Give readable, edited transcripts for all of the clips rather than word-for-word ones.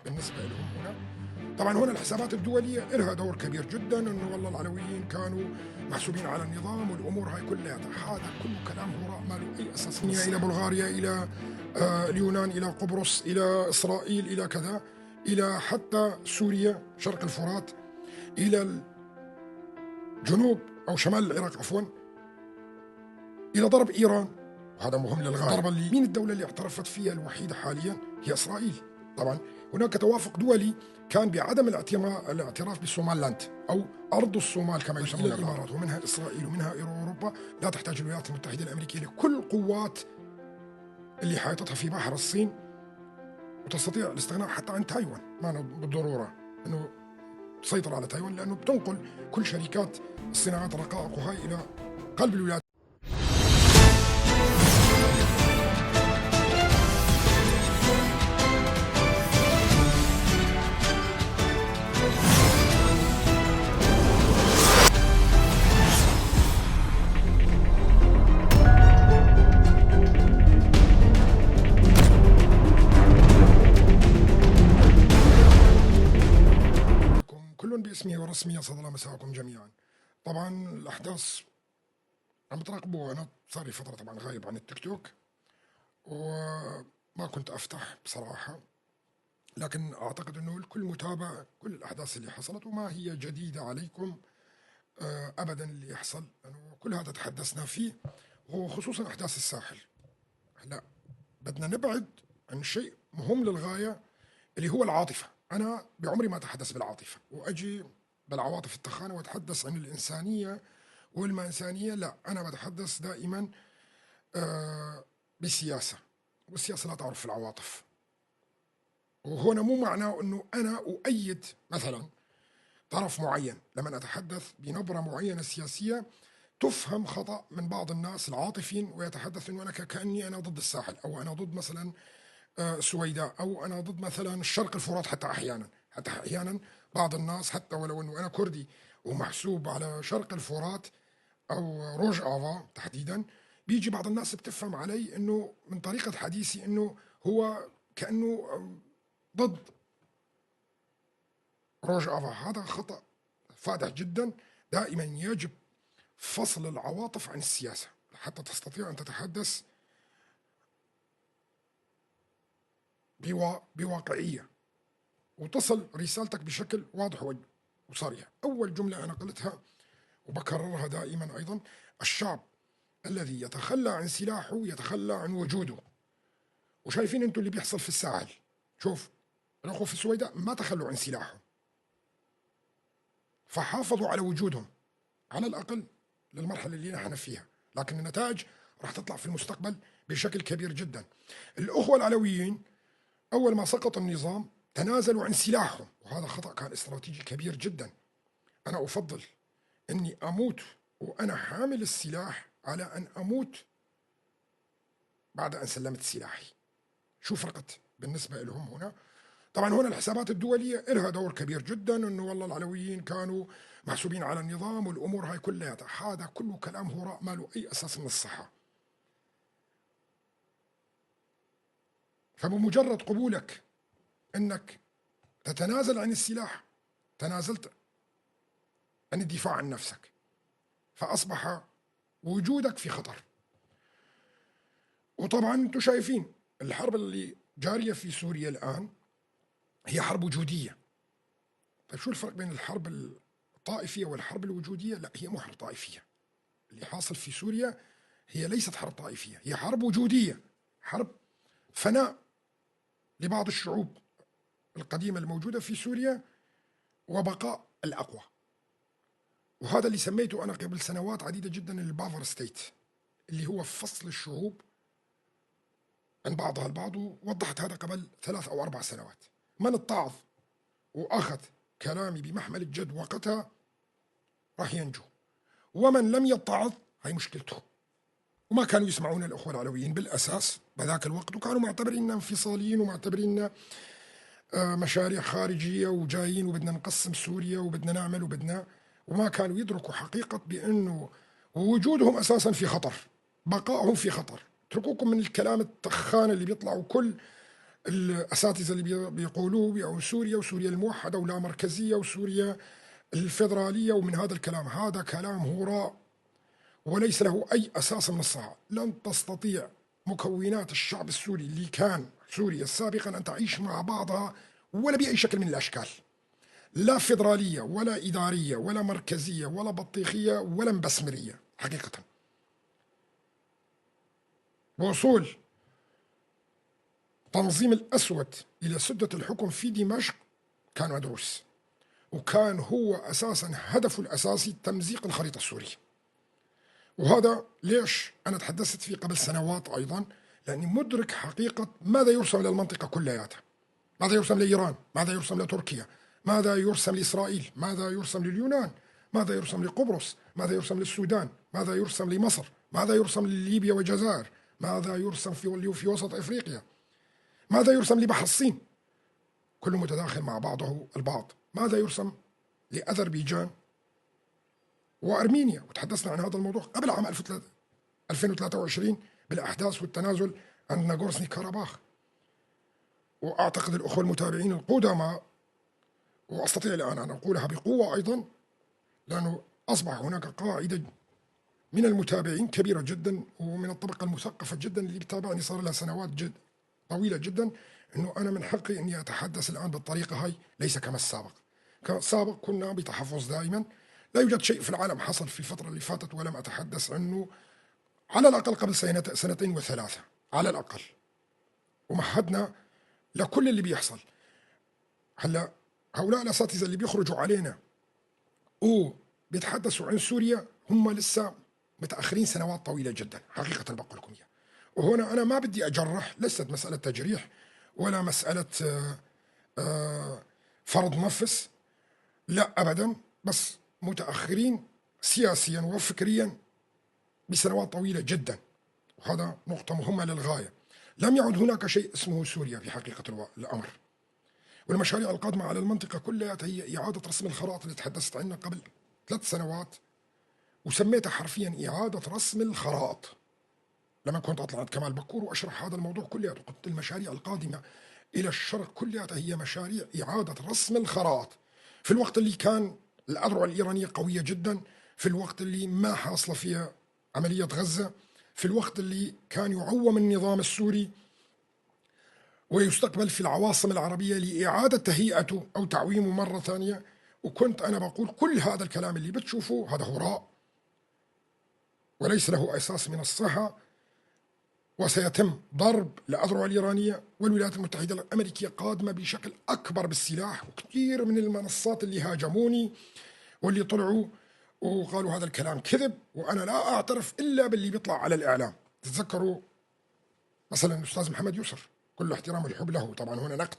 بالنسبة لهم هنا؟ طبعا هنا الحسابات الدولية لها دور كبير جدا، انه والله العلويين كانوا محسوبين على النظام والامور هاي كلها، هذا كله كلام هراء ما له اي اساس. الى بلغاريا، الى اليونان، الى قبرص، الى اسرائيل، الى كذا، الى حتى سوريا، شرق الفرات، الى الجنوب او شمال العراق عفوا، الى ضرب ايران، وهذا مهم للغاية. ضرب اللي مين الدولة اللي اعترفت فيها الوحيدة حاليا هي اسرائيل. طبعا هناك توافق دولي كان بعدم الاعتراف بسومالند او ارض الصومال كما يسمونها الامارات، ومنها اسرائيل ومنها اوروبا. لا تحتاج الولايات المتحدة الامريكية لكل قوات اللي حاطتها في بحر الصين، وتستطيع الاستغناء حتى عن تايوان، ما بالضرورة انه تسيطر على تايوان، لانه بتنقل كل شركات الصناعات الرقائق وهاي الى قلب الولايات. كل باسمه ورسمه، أسعد الله مساءكم جميعا. طبعا الأحداث عم تراقبوها، أنا صار لي فترة طبعا غايب عن التيك توك وما كنت أفتح بصراحة، لكن أعتقد أنه الكل متابع كل الأحداث اللي حصلت وما هي جديدة عليكم أبدا اللي يحصل، لأنه كل هذا تحدثنا فيه، وخصوصا أحداث الساحل. هلا بدنا نبعد عن شيء مهم للغاية اللي هو العاطفة. أنا بعمري ما أتحدث بالعاطفة وأجي بالعواطف التخانة وأتحدث عن الإنسانية والما إنسانية، لا، أنا بتحدث دائما بسياسة، والسياسة لا تعرف العواطف. وهنا مو معناه أنه أنا أؤيد مثلا طرف معين، لما أتحدث بنبرة معينة سياسية تفهم خطأ من بعض الناس العاطفين ويتحدث أنه أنا كأني أنا ضد الساحل، أو أنا ضد مثلا السويداء، أو أنا ضد مثلا الشرق الفرات. حتى أحيانا بعض الناس، حتى ولو أنه أنا كردي ومحسوب على شرق الفرات أو روج آفا تحديدا، بيجي بعض الناس بتفهم علي أنه من طريقة حديثي أنه هو كأنه ضد روج آفا. هذا خطأ فادح جدا. دائما يجب فصل العواطف عن السياسة حتى تستطيع أن تتحدث بواقعية وتصل رسالتك بشكل واضح وصريح. أول جملة أنا قلتها وبكررها دائما أيضا: الشعب الذي يتخلى عن سلاحه يتخلى عن وجوده. وشايفين أنتم اللي بيحصل في الساحل، شوف الأخوة في السويداء ما تخلوا عن سلاحهم، فحافظوا على وجودهم على الأقل للمرحلة اللي نحن فيها، لكن النتائج راح تطلع في المستقبل بشكل كبير جدا. الأخوة العلويين أول ما سقط النظام تنازلوا عن سلاحهم، وهذا خطأ كان استراتيجي كبير جدا. أنا أفضل أني أموت وأنا حامل السلاح على أن أموت بعد أن سلمت سلاحي. شو فرقت بالنسبة لهم هنا؟ طبعا هنا الحسابات الدولية لها دور كبير جدا، أنه والله العلويين كانوا محسوبين على النظام والأمور هاي كلها، هذا كله كلام هراء ما له أي أساس من الصحة. فبمجرد قبولك أنك تتنازل عن السلاح تنازلت عن الدفاع عن نفسك، فأصبح وجودك في خطر. وطبعا أنتم شايفين الحرب اللي جارية في سوريا الآن هي حرب وجودية. طيب شو الفرق بين الحرب الطائفية والحرب الوجودية؟ لا، هي مو حرب طائفية. اللي حاصل في سوريا هي ليست حرب طائفية، هي حرب وجودية، حرب فناء لبعض الشعوب القديمة الموجودة في سوريا وبقاء الأقوى. وهذا اللي سميته أنا قبل سنوات عديدة جدا ال buffer state، اللي هو فصل الشعوب عن بعضها البعض، ووضحت هذا قبل 3 أو 4 سنوات. من اتعظ وأخذ كلامي بمحمل الجد وقتها راح ينجو، ومن لم يتعظ هاي مشكلته. وما كانوا يسمعون الأخوة العلويين بالأساس بذاك الوقت، وكانوا معتبريننا انفصاليين ومعتبريننا مشاريع خارجية وجايين وبدنا نقسم سوريا وبدنا نعمل وبدنا، وما كانوا يدركوا حقيقة بأنه وجودهم أساسا في خطر، بقائهم في خطر. اتركوكم من الكلام التخان اللي بيطلعوا كل الأساتذة اللي بيقولوه بيقولوا سوريا وسوريا الموحدة ولا مركزية وسوريا الفيدرالية ومن هذا الكلام. هذا كلام هراء وليس له أي أساس من الصحة. لن تستطيع مكونات الشعب السوري اللي كان سوريا سابقا أن تعيش مع بعضها ولا بأي شكل من الأشكال، لا فيدرالية ولا إدارية ولا مركزية ولا بطيخية ولا مبسمرية حقيقة. وصول تنظيم الأسود إلى سدة الحكم في دمشق كان مدروس، وكان هو أساسا هدفه الأساسي تمزيق الخريطة السورية. وهذا ليش أنا تحدثت فيه قبل سنوات أيضا، لأني مدرك حقيقة ماذا يرسم للمنطقة كلياتها، ماذا يرسم لإيران، ماذا يرسم لتركيا، ماذا يرسم لإسرائيل، ماذا يرسم لليونان، ماذا يرسم لقبرص، ماذا يرسم للسودان، ماذا يرسم لمصر، ماذا يرسم لليبيا والجزائر، ماذا يرسم في وسط إفريقيا، ماذا يرسم لبحر الصين، كله متداخل مع بعضه البعض. ماذا يرسم لأذربيجان وأرمينيا، وتحدثنا عن هذا الموضوع قبل عام 2023 بالأحداث والتنازل عند ناغورسني كاراباخ. وأعتقد الأخوة المتابعين القدماء، وأستطيع الآن أن أقولها بقوة أيضا، لأنه أصبح هناك قاعدة من المتابعين كبيرة جدا ومن الطبقة المثقفة جدا اللي بتابعني صار لها سنوات جد طويلة جدا، أنه أنا من حقي أني أتحدث الآن بالطريقة هاي، ليس كما السابق. كالسابق كنا بتحفظ دائما، لا يوجد شيء في العالم حصل في الفترة اللي فاتت ولم أتحدث عنه على الأقل قبل سنتين وثلاثة على الأقل، ومهدنا لكل اللي بيحصل. هلا هؤلاء الأساتذة اللي بيخرجوا علينا وبيتحدثوا عن سوريا هم لسه متأخرين سنوات طويلة جدا حقيقة بقول لكم إياها. وهنا أنا ما بدي أجرح، ليست مسألة تجريح ولا مسألة فرض نفس، لا أبدا، بس متأخرين سياسيا وفكريا بسنوات طويلة جدا، وهذا نقطة مهمة للغاية. لم يعد هناك شيء اسمه سوريا في حقيقة الأمر، والمشاريع القادمة على المنطقة كلها هي إعادة رسم الخرائط اللي تحدثت عنها قبل 3 سنوات، وسميتها حرفيا إعادة رسم الخرائط لما كنت أطلع عند كمال بكور وأشرح هذا الموضوع كلياته. قلت المشاريع القادمة إلى الشرق كلياتها هي مشاريع إعادة رسم الخرائط، في الوقت اللي كان الأذرع الإيرانية قوية جدا، في الوقت اللي ما حاصلة فيها عملية غزة، في الوقت اللي كان يعوم النظام السوري ويستقبل في العواصم العربية لإعادة تهيئته أو تعويمه مرة ثانية. وكنت أنا بقول كل هذا الكلام اللي بتشوفوه هذا هراء وليس له أساس من الصحة، وسيتم ضرب الأذرع الإيرانية، والولايات المتحدة الأمريكية قادمة بشكل أكبر بالسلاح. وكثير من المنصات اللي هاجموني واللي طلعوا وقالوا هذا الكلام كذب، وأنا لا أعترف إلا باللي بيطلع على الإعلام. تتذكروا مثلا الأستاذ محمد يوسف، كل احترام والحب له، طبعا هنا نقد،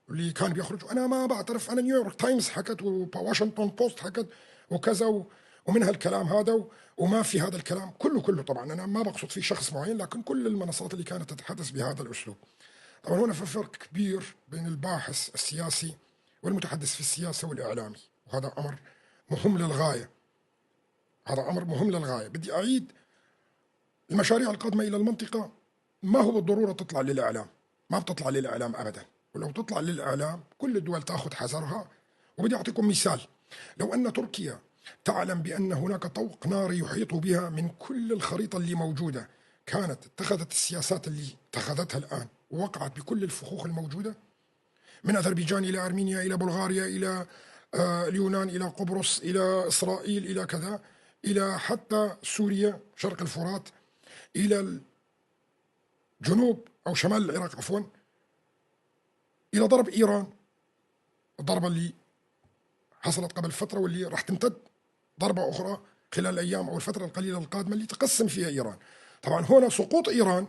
اللي كان بيخرج أنا ما بعترف، أنا نيويورك تايمز حكت وواشنطن بوست حكت وكذا ومن هالكلام هذا، وما في هذا الكلام كله طبعا أنا ما بقصد في شخص معين، لكن كل المنصات اللي كانت تتحدث بهذا الأسلوب. طبعا هنا في فرق كبير بين الباحث السياسي والمتحدث في السياسة والإعلامي، وهذا أمر مهم للغاية. هذا أمر مهم للغاية. بدي أعيد، المشاريع القادمة إلى المنطقة ما هو بالضرورة تطلع للإعلام، ما بتطلع للإعلام أبدا، ولو تطلع للإعلام كل الدول تأخذ حذرها. وبدي أعطيكم مثال، لو أن تركيا تعلم بأن هناك طوق ناري يحيط بها من كل الخريطة اللي موجودة، كانت اتخذت السياسات اللي اتخذتها الآن ووقعت بكل الفخوخ الموجودة من أذربيجان إلى أرمينيا إلى بلغاريا إلى اليونان إلى قبرص إلى إسرائيل إلى كذا، إلى حتى سوريا شرق الفرات، إلى الجنوب أو شمال العراق عفوا، إلى ضرب إيران، الضربة اللي حصلت قبل فترة واللي راح تمتد ضربة أخرى خلال الأيام أو الفترة القليلة القادمة اللي تقسم فيها إيران. طبعا هنا سقوط إيران،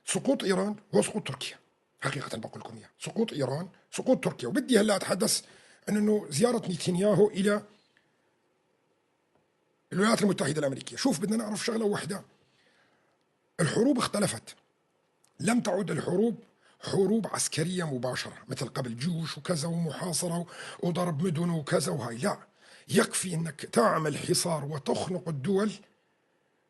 سقوط إيران هو سقوط تركيا حقيقة بقول لكم إياها، سقوط إيران سقوط تركيا. وبدي هلا أتحدث عن أنه زيارة نتنياهو إلى الولايات المتحدة الأمريكية. شوف، بدنا نعرف شغلة واحدة، الحروب اختلفت، لم تعد الحروب حروب عسكرية مباشرة مثل قبل، جيوش وكذا ومحاصرة وضرب مدن وكذا وهاي، لا، يكفي أنك تعمل حصار وتخنق الدول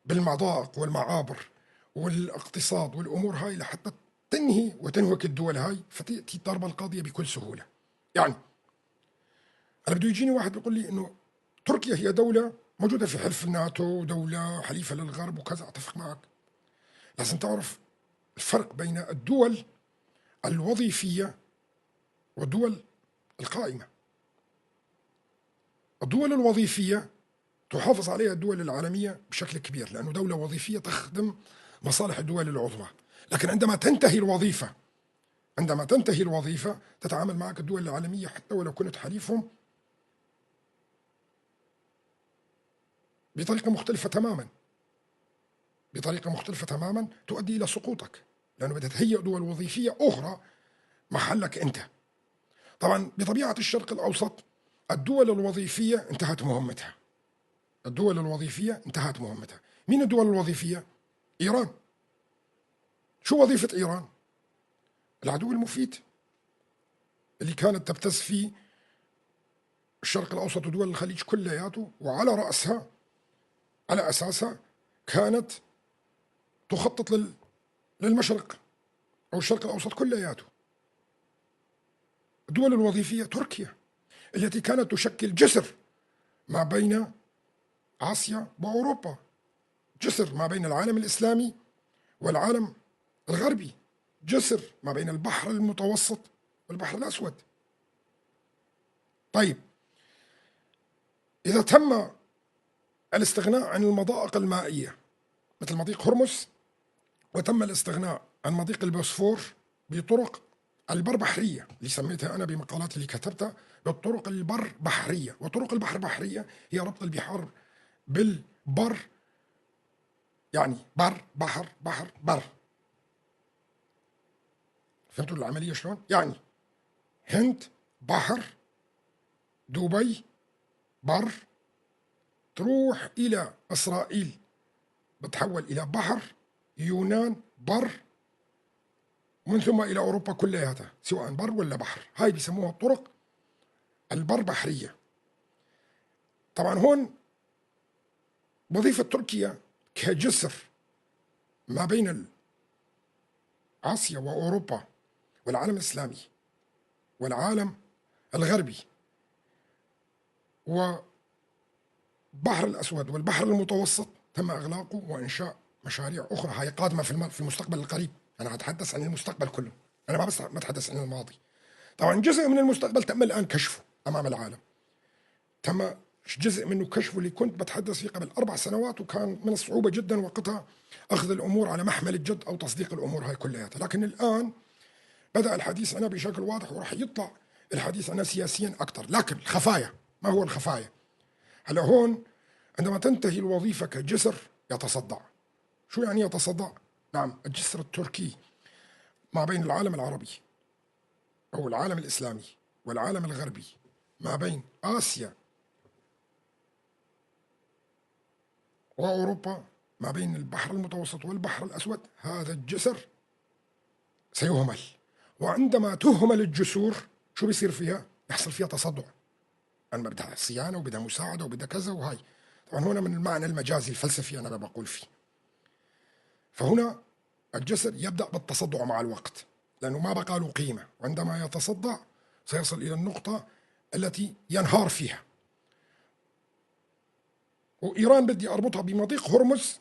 بالمضائق والمعابر والاقتصاد والأمور هاي لحتى تنهي وتنهك الدول هاي، فتأتي الضربة القاضية بكل سهولة. يعني أنا بده يجيني واحد بيقول لي إنه تركيا هي دولة موجودة في حلف الناتو ودولة حليفة للغرب وكذا، أتفق معك. لازم تعرف الفرق بين الدول الوظيفية والدول القائمة. الدول الوظيفية تحافظ عليها الدول العالمية بشكل كبير، لأنه دولة وظيفية تخدم مصالح الدول العظمى. لكن عندما تنتهي الوظيفة، عندما تنتهي الوظيفة تتعامل معك الدول العالمية حتى ولو كنت حليفهم بطريقة مختلفة تماما، بطريقة مختلفة تماما تؤدي إلى سقوطك، لأنه بدها تهيئ دول وظيفية أخرى محلك أنت. طبعا بطبيعة الشرق الأوسط الدول الوظيفية انتهت مهمتها، الدول الوظيفية انتهت مهمتها. مين الدول الوظيفية؟ إيران. شو وظيفة إيران؟ العدو المفيد اللي كانت تبتز فيه الشرق الأوسط ودول الخليج كلياته، وعلى رأسها على أساسها كانت تخطط للمشرق أو الشرق الأوسط كلياته. الدول الوظيفية تركيا التي كانت تشكل جسر ما بين آسيا وأوروبا، جسر ما بين العالم الإسلامي والعالم الغربي، جسر ما بين البحر المتوسط والبحر الأسود. طيب إذا تم الاستغناء عن المضائق المائية مثل مضيق هرمز، وتم الاستغناء عن مضيق البوسفور بطرق البر بحرية اللي سميتها أنا بمقالات اللي كتبتها بالطرق البر بحرية. وطرق البحر بحرية هي ربط البحار بالبر، يعني بر بحر بحر بر. فهمتوا العملية شلون؟ يعني هند بحر، دبي بر، تروح إلى إسرائيل بتحول إلى بحر، يونان بر، ومن ثم إلى أوروبا كلياتها سواء بر ولا بحر. هاي بيسموها الطرق البر بحرية. طبعا هون وظيفة تركيا كجسر ما بين آسيا وأوروبا والعالم الإسلامي والعالم الغربي وبحر الأسود والبحر المتوسط تم إغلاقه وإنشاء مشاريع أخرى هاي قادمة في المستقبل القريب. أنا أتحدث عن المستقبل كله، أنا ما بس ما أتحدث عن الماضي. طبعا جزء من المستقبل تم الآن كشفه أمام العالم، تم جزء منه كشفه اللي كنت بتحدث فيه قبل 4 سنوات، وكان من الصعوبة جدا وقتها أخذ الأمور على محمل الجد أو تصديق الأمور هاي كلها. لكن الآن بدأ الحديث عنها بشكل واضح، وراح يطلع الحديث عنها سياسيا أكثر. لكن الخفايا، ما هو الخفايا؟ هلا هون عندما تنتهي الوظيفة كجسر يتصدع. شو يعني يتصدع؟ نعم، الجسر التركي ما بين العالم العربي أو العالم الإسلامي والعالم الغربي، ما بين آسيا وأوروبا، ما بين البحر المتوسط والبحر الأسود، هذا الجسر سيهمل. وعندما تهمل الجسور شو بيصير فيها؟ يحصل فيها تصدع، أنا بدها صيانة وبدها مساعدة وبدها كذا وهاي. طبعا هنا من المعنى المجازي الفلسفي أنا بقول فيه. فهنا الجسر يبدأ بالتصدع مع الوقت، لأنه ما بقى له قيمة، وعندما يتصدع سيصل إلى النقطة التي ينهار فيها. وإيران بدي أربطها بمضيق هرمز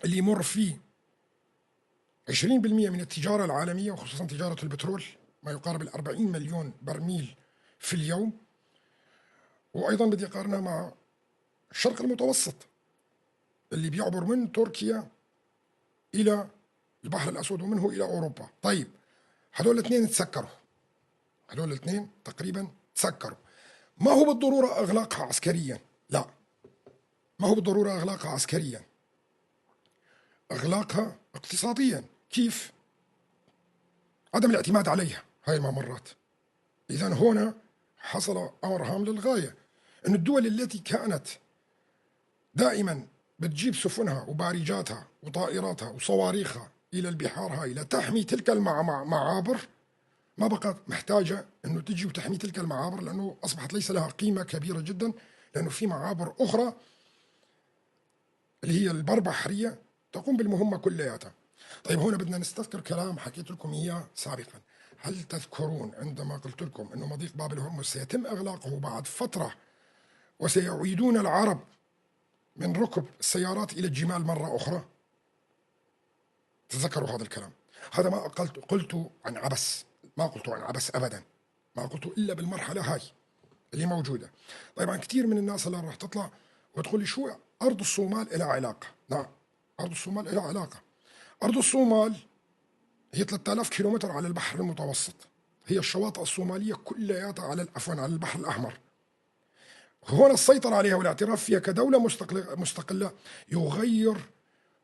اللي يمر فيه 20% من التجارة العالمية، وخصوصا تجارة البترول، ما يقارب 40 مليون برميل في اليوم. وأيضا بدي أقارنها مع الشرق المتوسط اللي بيعبر من تركيا إلى البحر الأسود ومنه إلى أوروبا. طيب هدول الاثنين تسكروا، هدول الاثنين تقريبا تسكروا. ما هو بالضرورة أغلاقها عسكريا، لا، ما هو بالضرورة أغلاقها عسكريا، أغلاقها اقتصاديا. كيف؟ عدم الاعتماد عليها هاي الممرات. إذا هنا حصل أمر هام للغاية، أن الدول التي كانت دائما بتجيب سفنها وبارجاتها وطائراتها وصواريخها إلى البحار هاي لتحمي تلك المعابر، ما بقت محتاجة أنه تجي وتحمي تلك المعابر، لأنه أصبحت ليس لها قيمة كبيرة جدا، لأنه في معابر أخرى اللي هي البربحرية تقوم بالمهمة كلياتها. طيب هنا بدنا نستذكر كلام حكيت لكم إياه سابقا. هل تذكرون عندما قلت لكم أنه مضيق باب الهرمز سيتم إغلاقه بعد فترة وسيعيدون العرب من ركب السيارات إلى الجمال مرة أخرى؟ تذكروا هذا الكلام. هذا ما قلته عن عبس، ما قلته عن عبس أبدا، ما قلته إلا بالمرحلة هاي اللي موجودة. طبعا كثير من الناس اللي راح تطلع وتقول لي شو أرض الصومال لها علاقة؟ نعم، أرض الصومال لها علاقة. أرض الصومال هي 3000 كيلومتر على البحر المتوسط، هي الشواطئ الصومالية كلياتها على عفوا على البحر الأحمر. هنا السيطرة عليها والاعتراف فيها كدولة مستقلة يغير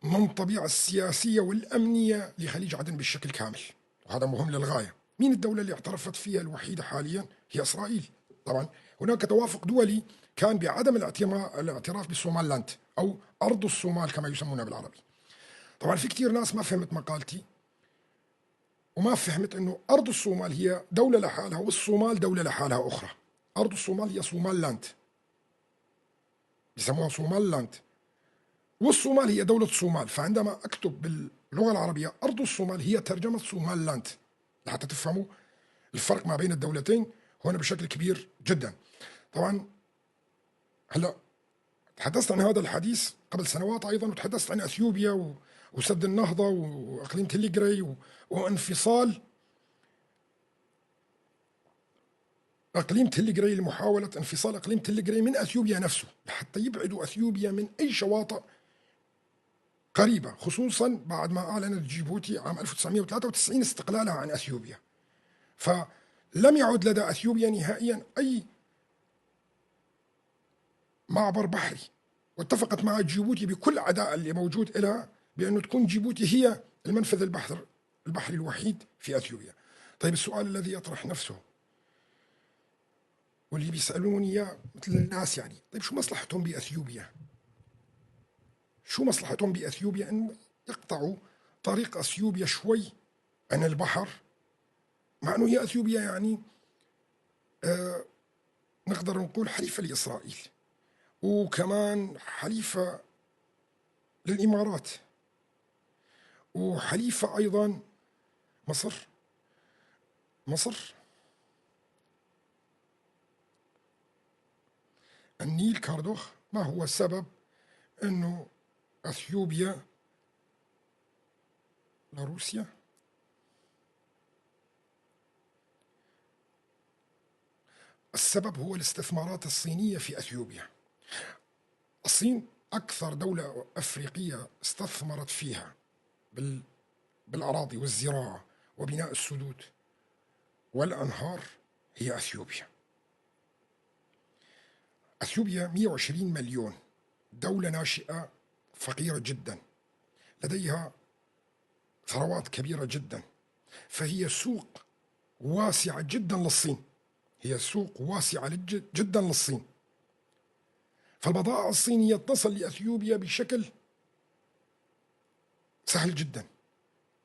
من طبيعة السياسية والأمنية لخليج عدن بشكل كامل، وهذا مهم للغاية. مين الدولة اللي اعترفت فيها الوحيدة حاليا؟ هي إسرائيل. طبعا هناك توافق دولي كان بعدم الاعتراف بصوماللاند أو أرض الصومال كما يسمونها بالعربي. طبعا في كثير ناس ما فهمت مقالتي وما فهمت أنه أرض الصومال هي دولة لحالها والصومال دولة لحالها أخرى. أرض الصومال هي صوماللاند، يسموها صوماللاند، والصومال هي دولة الصومال. فعندما أكتب باللغة العربية أرض الصومال هي ترجمة صوماللاند، لحتى تفهموا الفرق ما بين الدولتين هنا بشكل كبير جدا. طبعا هلا تحدثت عن هذا الحديث قبل سنوات أيضا، وتحدثت عن أثيوبيا وسد النهضة وإقليم تليغري وانفصال إقليم تليغري، لمحاولة انفصال إقليم تليغري من أثيوبيا نفسه لحتى يبعدوا أثيوبيا من أي شواطئ قريبة، خصوصا بعد ما أعلنت جيبوتي عام 1993 استقلالها عن أثيوبيا. فلم يعد لدى أثيوبيا نهائيا أي معبر بحري، واتفقت مع جيبوتي بكل عداء اللي موجود لها بأنه تكون جيبوتي هي المنفذ البحري الوحيد في أثيوبيا. طيب السؤال الذي يطرح نفسه واللي بيسألوني إياه مثل الناس، يعني طيب شو مصلحتهم بأثيوبيا؟ شو مصلحتهم بأثيوبيا؟ أن يقطعوا طريق أثيوبيا شوي عن البحر، مع أنه هي أثيوبيا يعني نقدر نقول حليفة لإسرائيل وكمان حليفة للإمارات وحليفة أيضا مصر. مصر النيل كاردوخ. ما هو السبب أنه أثيوبيا لروسيا؟ السبب هو الاستثمارات الصينية في أثيوبيا. الصين أكثر دولة أفريقية استثمرت فيها بالأراضي والزراعة وبناء السدود والأنهار هي أثيوبيا. أثيوبيا 120 مليون، دولة ناشئة فقيرة جدا، لديها ثروات كبيرة جدا، فهي سوق واسعة جدا للصين، هي سوق واسعة جدا للصين. فالبضائع الصينية تصل لأثيوبيا بشكل سهل جدا،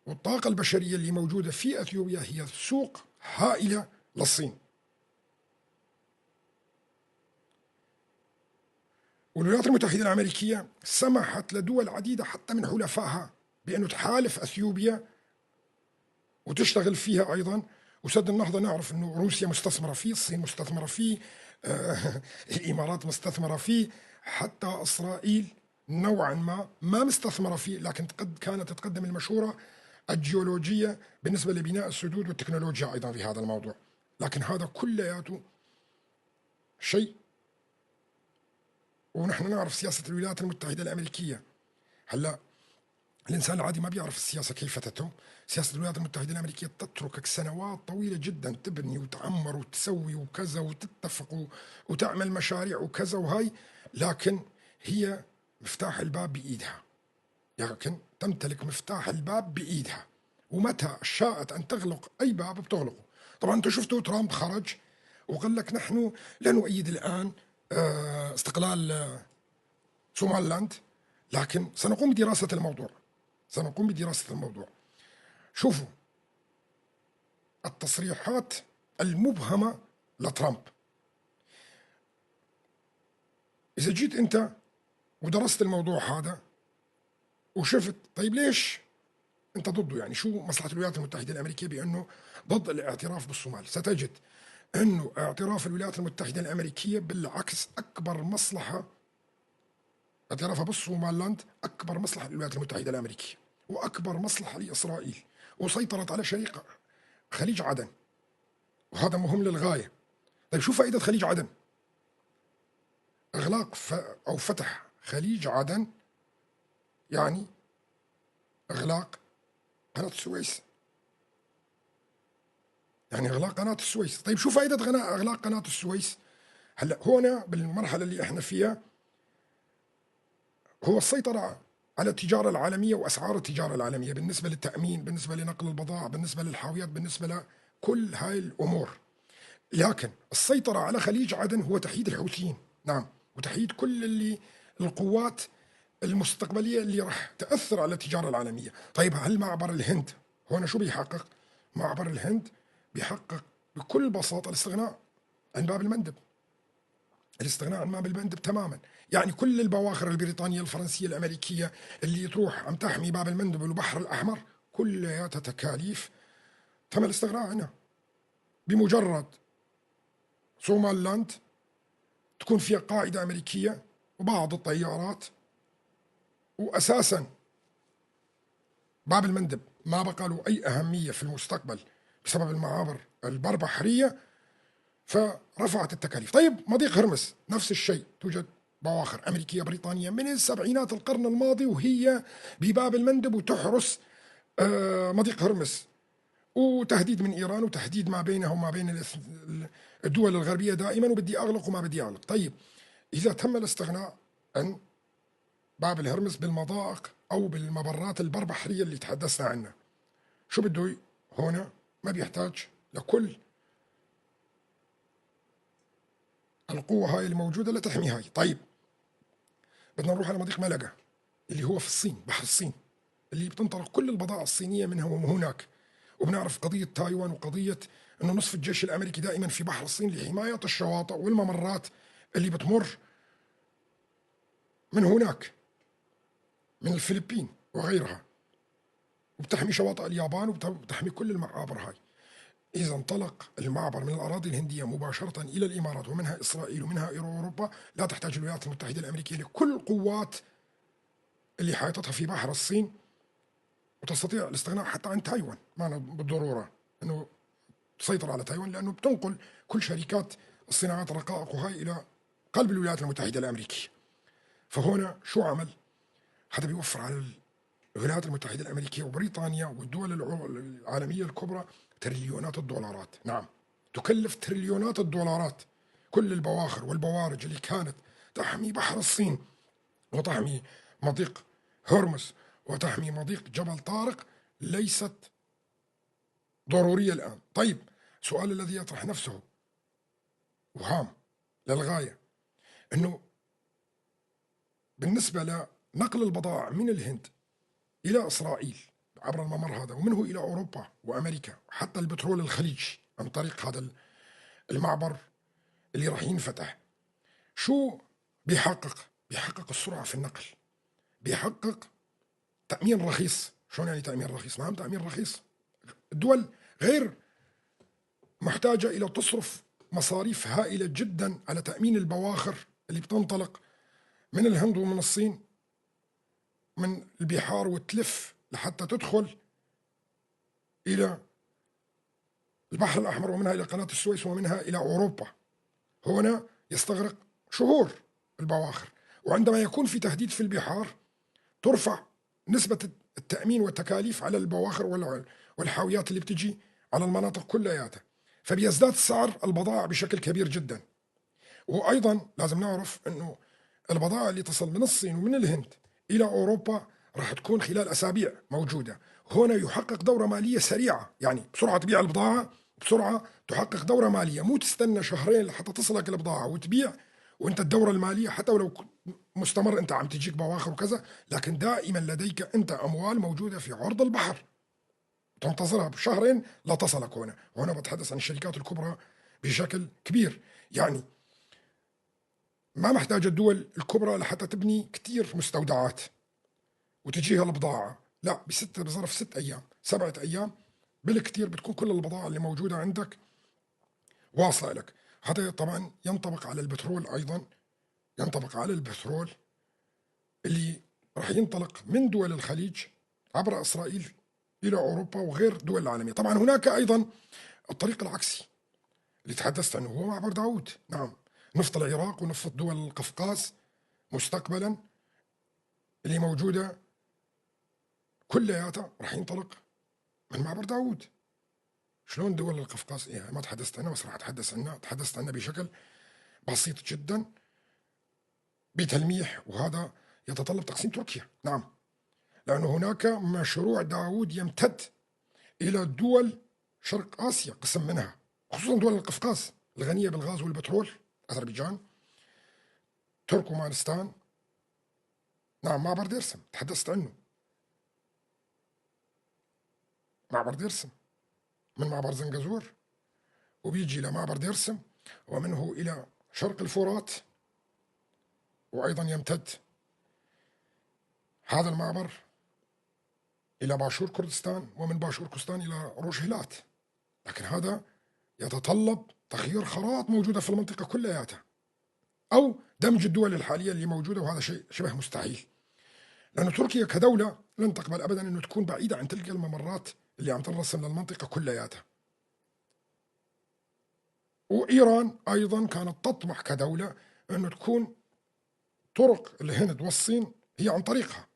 والطاقة البشرية اللي موجودة في أثيوبيا هي سوق هائلة للصين. والولايات المتحدة الأمريكية سمحت لدول عديدة حتى من حلفائها بأنه تحالف أثيوبيا وتشتغل فيها أيضا. وسد النهضة نعرف أنه روسيا مستثمرة فيه، الصين مستثمرة فيه، الإمارات مستثمرة فيه، حتى إسرائيل نوعا ما مستثمرة فيه، لكن كانت تقدم المشورة الجيولوجية بالنسبة لبناء السدود والتكنولوجيا أيضا في هذا الموضوع. لكن هذا كلياته شيء، ونحن نعرف سياسة الولايات المتحدة الأمريكية. هلا الإنسان العادي ما بيعرف السياسة كيف تتم. سياسة الولايات المتحدة الأمريكية تتركك سنوات طويلة جدا تبني وتعمر وتسوي وكذا وتتفق وتعمل مشاريع وكذا وهاي، لكن هي مفتاح الباب بإيدها، لكن تمتلك مفتاح الباب بإيدها، ومتى شاءت أن تغلق أي باب بتغلقه. طبعا أنتم شفتوا ترامب خرج وقال لك نحن لا نؤيد الآن استقلال سوماللاند، لكن سنقوم بدراسة الموضوع، سنقوم بدراسة الموضوع. شوفوا التصريحات المبهمة لترامب. إذا جيت أنت ودرست الموضوع هذا وشفت، طيب ليش أنت ضده؟ يعني شو مصلحة الولايات المتحدة الأمريكية بأنه ضد الاعتراف بالصومال؟ ستجد أنه اعتراف الولايات المتحدة الأمريكية بالعكس أكبر مصلحة، اعترافها بالصوماللاند أكبر مصلحة للولايات المتحدة الأمريكية وأكبر مصلحة لإسرائيل، وسيطرت على شريق خليج عدن، وهذا مهم للغاية. طيب شو فائدة خليج عدن؟ إغلاق أو فتح خليج عدن يعني إغلاق قناة السويس، يعني إغلاق قناة السويس. طيب شو فائدة إغلاق قناة السويس؟ هلأ هنا بالمرحلة اللي إحنا فيها هو السيطرة على التجارة العالمية وأسعار التجارة العالمية بالنسبة للتأمين، بالنسبة لنقل البضائع، بالنسبة للحاويات، بالنسبة لكل هاي الأمور. لكن السيطرة على خليج عدن هو تحييد الحوثيين، نعم، وتحييد كل اللي القوات المستقبلية اللي راح تأثر على التجارة العالمية. طيب هل معبر الهند هنا شو بيحقق؟ معبر الهند بيحقق بكل بساطة الاستغناء عن باب المندب، الاستغناء عن باب المندب تماما. يعني كل البواخر البريطانية الفرنسية الأمريكية اللي تروح عم تحمي باب المندب والبحر الأحمر كلها تكاليف تم الاستغناء عنها. بمجرد صوماللاند تكون فيها قاعدة أمريكية وبعض الطيارات، وأساسا باب المندب ما بقى له أي أهمية في المستقبل بسبب المعابر البربحرية، فرفعت التكاليف. طيب مضيق هرمز نفس الشيء، توجد بواخر أمريكية بريطانية من السبعينات القرن الماضي وهي بباب المندب وتحرس مضيق هرمز، وتهديد من إيران وتهديد ما بينه وما بين الدول الغربية دائما، وبدي أغلق وما بدي أغلق. طيب إذا تم الاستغناء عن باب الهرمز بالمضائق أو بالمبرات البربحرية اللي تحدثنا عنها، شو بده هنا؟ ما بيحتاج لكل القوة هاي الموجودة لتحمي هاي. طيب بدنا نروح على مضيق ملقا اللي هو في الصين، بحر الصين، اللي بتنطلق كل البضائع الصينية منها ومن هناك. وبنعرف قضية تايوان وقضية أنه نصف الجيش الأمريكي دائما في بحر الصين لحماية الشواطئ والممرات اللي بتمر من هناك، من الفلبين وغيرها، وبتحمي شواطئ اليابان وبتحمي كل المعابر هاي. إذا انطلق المعبر من الأراضي الهندية مباشرة إلى الإمارات ومنها إسرائيل ومنها إلى أوروبا، لا تحتاج الولايات المتحدة الأمريكية لكل القوات اللي حاطتها في بحر الصين، وتستطيع الاستغناء حتى عن تايوان. ما بالضرورة أنه تسيطر على تايوان، لأنه بتنقل كل شركات الصناعات الرقائق وهاي إلى قلب الولايات المتحدة الأمريكية. فهنا شو عمل؟ هذا بيوفر على الولايات المتحدة الأمريكية وبريطانيا والدول العالمية الكبرى تريليونات الدولارات. نعم، تكلف تريليونات الدولارات كل البواخر والبوارج اللي كانت تحمي بحر الصين وتحمي مضيق هرمز وتحمي مضيق جبل طارق ليست ضرورية الآن. طيب السؤال الذي يطرح نفسه وهام للغاية، أنه بالنسبة لنقل البضائع من الهند إلى إسرائيل عبر الممر هذا ومنه إلى أوروبا وأمريكا، حتى البترول الخليجي عن طريق هذا المعبر اللي راح ينفتح، شو بيحقق؟ بيحقق السرعة في النقل، بيحقق تأمين رخيص. شلون يعني تأمين رخيص؟ نعم تأمين رخيص. الدول غير محتاجة إلى تصرف مصاريف هائلة جدا على تأمين البواخر اللي بتنطلق من الهند ومن الصين من البحار وتلف لحتى تدخل إلى البحر الأحمر ومنها إلى قناة السويس ومنها إلى أوروبا. هنا يستغرق شهور البواخر، وعندما يكون في تهديد في البحار ترفع نسبة التأمين والتكاليف على البواخر والحاويات اللي بتجي على المناطق كلياتها، فبيزداد سعر البضائع بشكل كبير جدا. وأيضا لازم نعرف أنه البضائع اللي تصل من الصين ومن الهند إلى أوروبا راح تكون خلال أسابيع موجودة. هنا يحقق دورة مالية سريعة، يعني بسرعة تبيع البضاعة، بسرعة تحقق دورة مالية، مو تستنى شهرين لحتى تصلك البضاعة وتبيع وانت الدورة المالية حتى ولو مستمر انت عم تجيك بواخر وكذا، لكن دائما لديك انت أموال موجودة في عرض البحر تنتظرها بشهرين لا تصلك. هنا بتحدث عن الشركات الكبرى بشكل كبير، يعني ما محتاجة الدول الكبرى لحتى تبني كتير مستودعات وتجيها البضاعة. لا بظرف 6 أيام 7 أيام بالكثير بتكون كل البضائع اللي موجودة عندك واصلة لك. هذا طبعا ينطبق على البترول أيضا، ينطبق على البترول اللي راح ينطلق من دول الخليج عبر إسرائيل إلى أوروبا وغير دول العالمية. طبعا هناك أيضا الطريق العكسي اللي تحدثت عنه، هو معبر داود. نعم، نفط العراق ونفط دول القفقاز مستقبلا اللي موجودة كلياتها راح ينطلق من معبر داود. شلون دول القفقاز؟ يعني ما تحدثت عنها، بس راح أتحدث عنها. تحدثت عنها بشكل بسيط جدا بتلميح، وهذا يتطلب تقسيم تركيا. نعم، لأنه هناك مشروع داود يمتد إلى دول شرق آسيا، قسم منها خصوصا دول القفقاز الغنية بالغاز والبترول، أذربيجان، تركمانستان. نعم، معبر ديرسم تحدثت عنه، معبر ديرسم من معبر زنجزور وبيجي لمعبر ديرسم، ومنه إلى شرق الفرات، وأيضا يمتد هذا المعبر إلى باشور كردستان، ومن باشور كردستان إلى روجهلات. لكن هذا يتطلب تغيير خرائط موجودة في المنطقة كلياتها، أو دمج الدول الحالية اللي موجودة، وهذا شيء شبه مستحيل، لأن تركيا كدولة لن تقبل أبدا أنه تكون بعيدة عن تلك الممرات اللي عم تنرسم للمنطقة كلياتها. وإيران أيضا كانت تطمح كدولة أنه تكون طرق الهند والصين هي عن طريقها،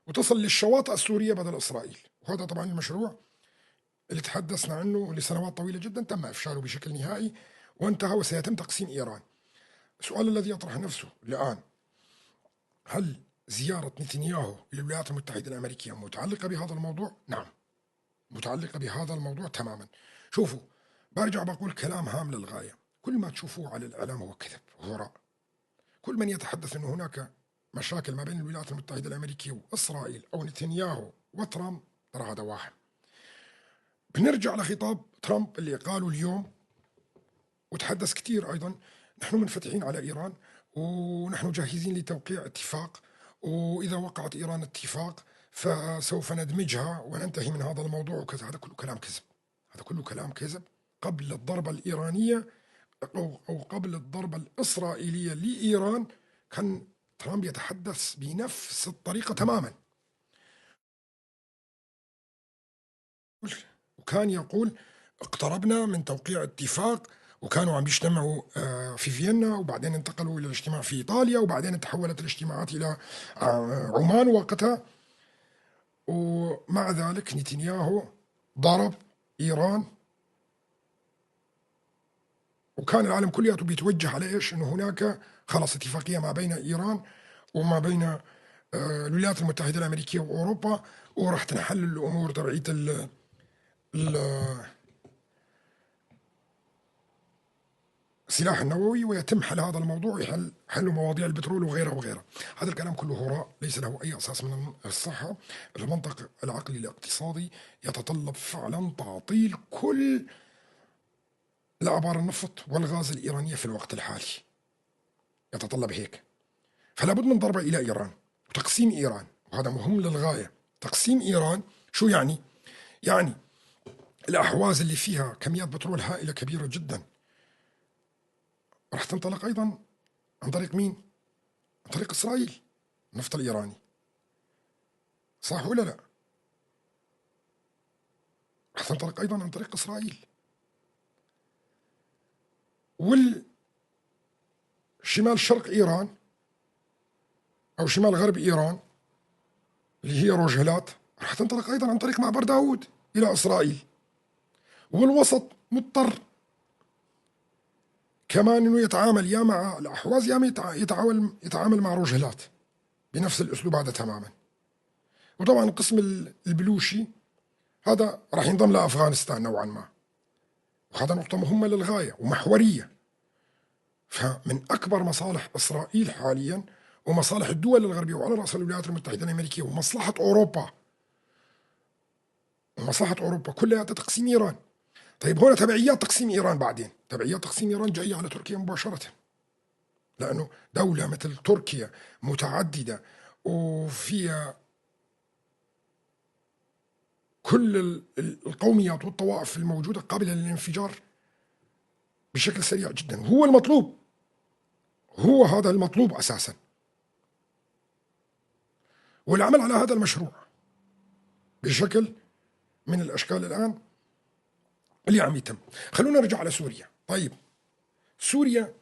وتصل للشواطئ السورية بدل إسرائيل. وهذا طبعا المشروع اللي تحدثنا عنه لسنوات طويلة جدا تم إفشاله بشكل نهائي وانتهى، وسيتم تقسيم إيران. السؤال الذي يطرح نفسه الآن، هل زيارة نتنياهو إلى الولايات المتحدة الأمريكية متعلقة بهذا الموضوع؟ نعم، متعلقة بهذا الموضوع تماما. شوفوا، برجع بقول كلام هام للغاية، كل ما تشوفوه على الإعلام هو كذب وهراء. كل من يتحدث أنه هناك مشاكل ما بين الولايات المتحدة الأمريكية وإسرائيل أو نتنياهو وترامب، ترى هذا واحد. بنرجع لخطاب ترامب اللي قاله اليوم وتحدث كثير أيضا، نحن منفتحين على إيران ونحن جاهزين لتوقيع اتفاق، وإذا وقعت إيران اتفاق فسوف ندمجها وننتهي من هذا الموضوع وكذا. هذا كله كلام كذب، هذا كله كلام كذب. قبل الضربة الإيرانية أو قبل الضربة الإسرائيلية لإيران كان ترامب يتحدث بنفس الطريقة تماما، وكان يقول اقتربنا من توقيع اتفاق، وكانوا عم يجتمعوا في فيينا، وبعدين انتقلوا إلى الاجتماع في إيطاليا، وبعدين تحولت الاجتماعات إلى عمان وقتها. ومع ذلك نتنياهو ضرب إيران، وكان العالم كلياته بيتوجه على إيش؟ إنه هناك خلص اتفاقية ما بين إيران وما بين الولايات المتحدة الأمريكية وأوروبا، وراح تنحل الأمور تبعية السلاح النووي، ويتم حل هذا الموضوع ويحل حل مواضيع البترول وغيرها وغيرها. هذا الكلام كله هراء، ليس له أي أساس من الصحة. المنطق العقلي الاقتصادي يتطلب فعلا تعطيل كل الآبار النفط والغاز الإيرانية في الوقت الحالي، يتطلب هيك. فلا بد من ضربة إلى إيران وتقسيم إيران، وهذا مهم للغاية. تقسيم إيران شو يعني؟ يعني الأحواز اللي فيها كميات بترول هائلة كبيرة جدا راح تنطلق أيضا عن طريق مين؟ عن طريق إسرائيل، النفط الإيراني، صح ولا لا؟ راح تنطلق أيضا عن طريق إسرائيل. والشمال شرق إيران أو شمال غرب إيران اللي هي روجهلات راح تنطلق أيضا عن طريق معبر داود إلى إسرائيل. والوسط مضطر كمان إنه يتعامل يا مع الأحواز يا يتعامل مع روجهلات بنفس الأسلوب هذا تماما. وطبعا القسم البلوشي هذا راح ينضم لأفغانستان نوعا ما، وهذا نقطة مهمة للغاية ومحورية. فمن أكبر مصالح إسرائيل حاليا ومصالح الدول الغربية وعلى رأس الولايات المتحدة الأمريكية ومصلحة أوروبا، ومصلحة أوروبا كلها تقسيم إيران. طيب هنا تبعيات تقسيم إيران، بعدين تبعيات تقسيم إيران جاية على تركيا مباشرة. لأنه دولة مثل تركيا متعددة وفيها كل القوميات والطوائف الموجودة قابلة للانفجار بشكل سريع جدا. هو المطلوب، هو هذا المطلوب أساسا، والعمل على هذا المشروع بشكل من الأشكال الآن اللي عم يتم. خلونا نرجع على سوريا. طيب سوريا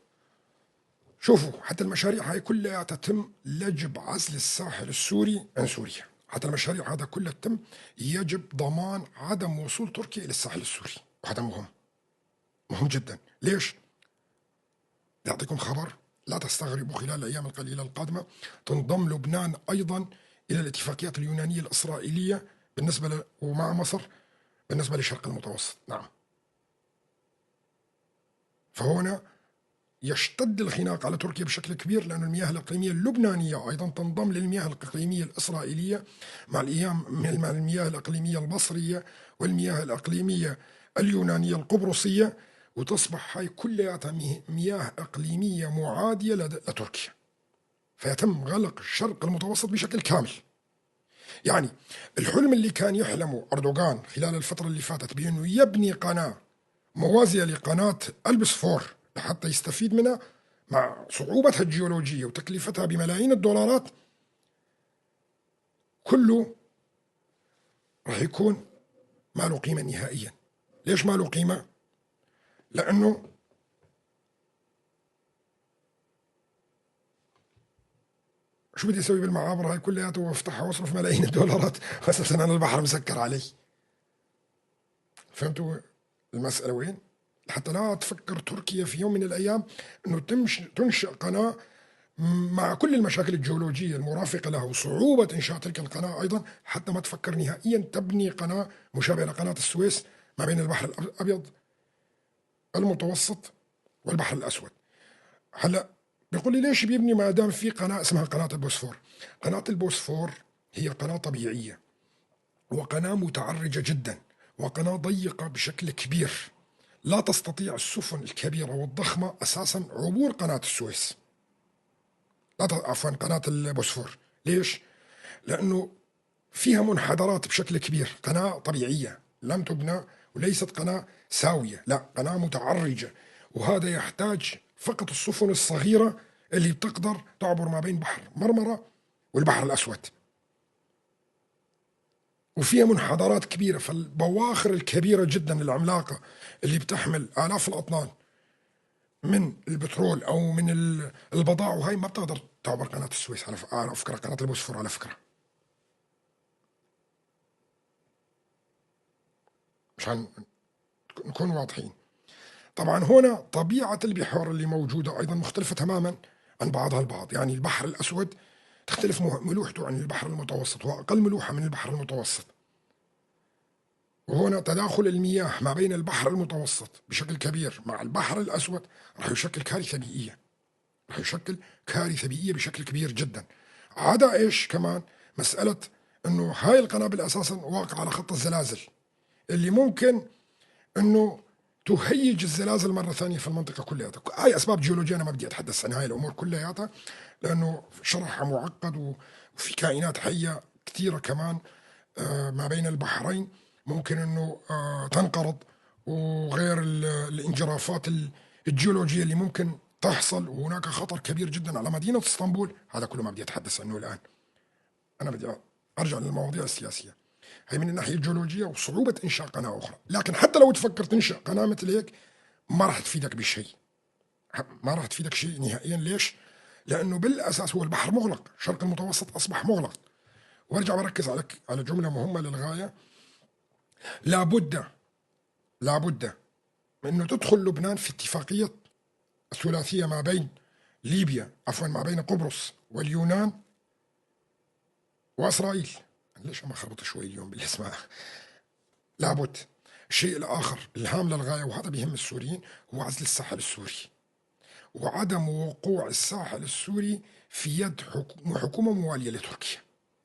شوفوا حتى المشاريع هاي كلها تتم، يجب عزل الساحل السوري عن سوريا. حتى المشاريع هذا كلها تتم، يجب ضمان عدم وصول تركيا إلى الساحل السوري، وهذا مهم، مهم جدا. ليش؟ يعطيكم خبر لا تستغربوا، خلال الأيام القليلة القادمة تنضم لبنان أيضا إلى الاتفاقيات اليونانية الإسرائيلية بالنسبة ومع مصر بالنسبة للشرق المتوسط. نعم، فهنا يشتد الخناق على تركيا بشكل كبير، لأن المياه الإقليمية اللبنانية أيضا تنضم للمياه الإقليمية الإسرائيلية مع المياه الإقليمية المصرية والمياه الإقليمية اليونانية القبرصية، وتصبح هاي كلها مياه إقليمية معادية لتركيا. فيتم غلق الشرق المتوسط بشكل كامل. يعني الحلم اللي كان يحلمه أردوغان خلال الفترة اللي فاتت بأنه يبني قناة موازية لقناة البسفور لحتى يستفيد منها مع صعوبتها الجيولوجية وتكلفتها بملايين الدولارات، كله راح يكون ما له قيمة نهائيا. ليش ما له قيمة؟ لأنه شو بدي أسوي بالمعابر هاي كلها وافتحها واصرف ملايين الدولارات وأساسا أنا البحر مسكر علي. فهمتوا المسألة وين؟ حتى لا تفكر تركيا في يوم من الأيام أنه تنشئ قناة مع كل المشاكل الجيولوجية المرافقة لها وصعوبة إنشاء تلك القناة أيضا، حتى ما تفكر نهائيا تبني قناة مشابهة لقناة السويس ما بين البحر الأبيض المتوسط والبحر الأسود. هلأ بيقول لي ليش بيبني ما دام في قناة اسمها قناة البوسفور؟ قناة البوسفور هي قناة طبيعية وقناة متعرجة جدا وقناة ضيقة بشكل كبير، لا تستطيع السفن الكبيرة والضخمة أساسا عبور قناة السويس، لا عفوا قناة البوسفور. ليش؟ لأنه فيها منحدرات بشكل كبير، قناة طبيعية لم تبنى وليست قناة ساوية، لا قناة متعرجة، وهذا يحتاج فقط السفن الصغيرة اللي بتقدر تعبر ما بين بحر مرمرة والبحر الأسود، وفيها منحدرات كبيرة. فالبواخر الكبيرة جدا العملاقة اللي بتحمل آلاف الأطنان من البترول أو من البضاعة وهي ما بتقدر تعبر قناة السويس على فكرة، قناة البوسفور على فكرة، مشان نكون واضحين. طبعا هنا طبيعة البحار اللي موجودة أيضا مختلفة تماما عن بعضها البعض، يعني البحر الأسود تختلف ملوحته عن البحر المتوسط، وأقل ملوحة من البحر المتوسط. وهنا تداخل المياه ما بين البحر المتوسط بشكل كبير مع البحر الأسود راح يشكل كارثة بيئية، راح يشكل كارثة بيئية بشكل كبير جدا. عدا إيش كمان مسألة أنه هاي القنابل أساسا واقعة على خط الزلازل اللي ممكن أنه تهيج الزلازل مرة ثانية في المنطقة كلها. هاي أسباب جيولوجية، أنا ما بدي أتحدث عن هاي الأمور كلياتها لأنه شرحها معقد وفي كائنات حية كثيرة كمان ما بين البحرين ممكن أنه تنقرض، وغير الانجرافات الجيولوجية اللي ممكن تحصل، وهناك خطر كبير جدا على مدينة اسطنبول. هذا كله ما بدي أتحدث عنه الآن، أنا بدي أرجع للمواضيع السياسية. هي من الناحية الجيولوجية وصعوبة إنشاء قناة أخرى، لكن حتى لو تفكر تنشأ قناة مثل هيك ما راح تفيدك بشيء، ما راح تفيدك شيء نهائيا. ليش؟ لأنه بالأساس هو البحر مغلق، الشرق المتوسط أصبح مغلق. وارجع بركز على جملة مهمة للغاية، لابد أنه تدخل لبنان في اتفاقية الثلاثية ما بين ليبيا، عفوا ما بين قبرص واليونان وإسرائيل. ليش ما خربط شوي اليوم بالاسماء؟ لابد. الشيء الآخر الهام للغاية وهذا بيهم السوريين هو عزل الساحل السوري وعدم وقوع الساحل السوري في يد حكومة موالية لتركيا،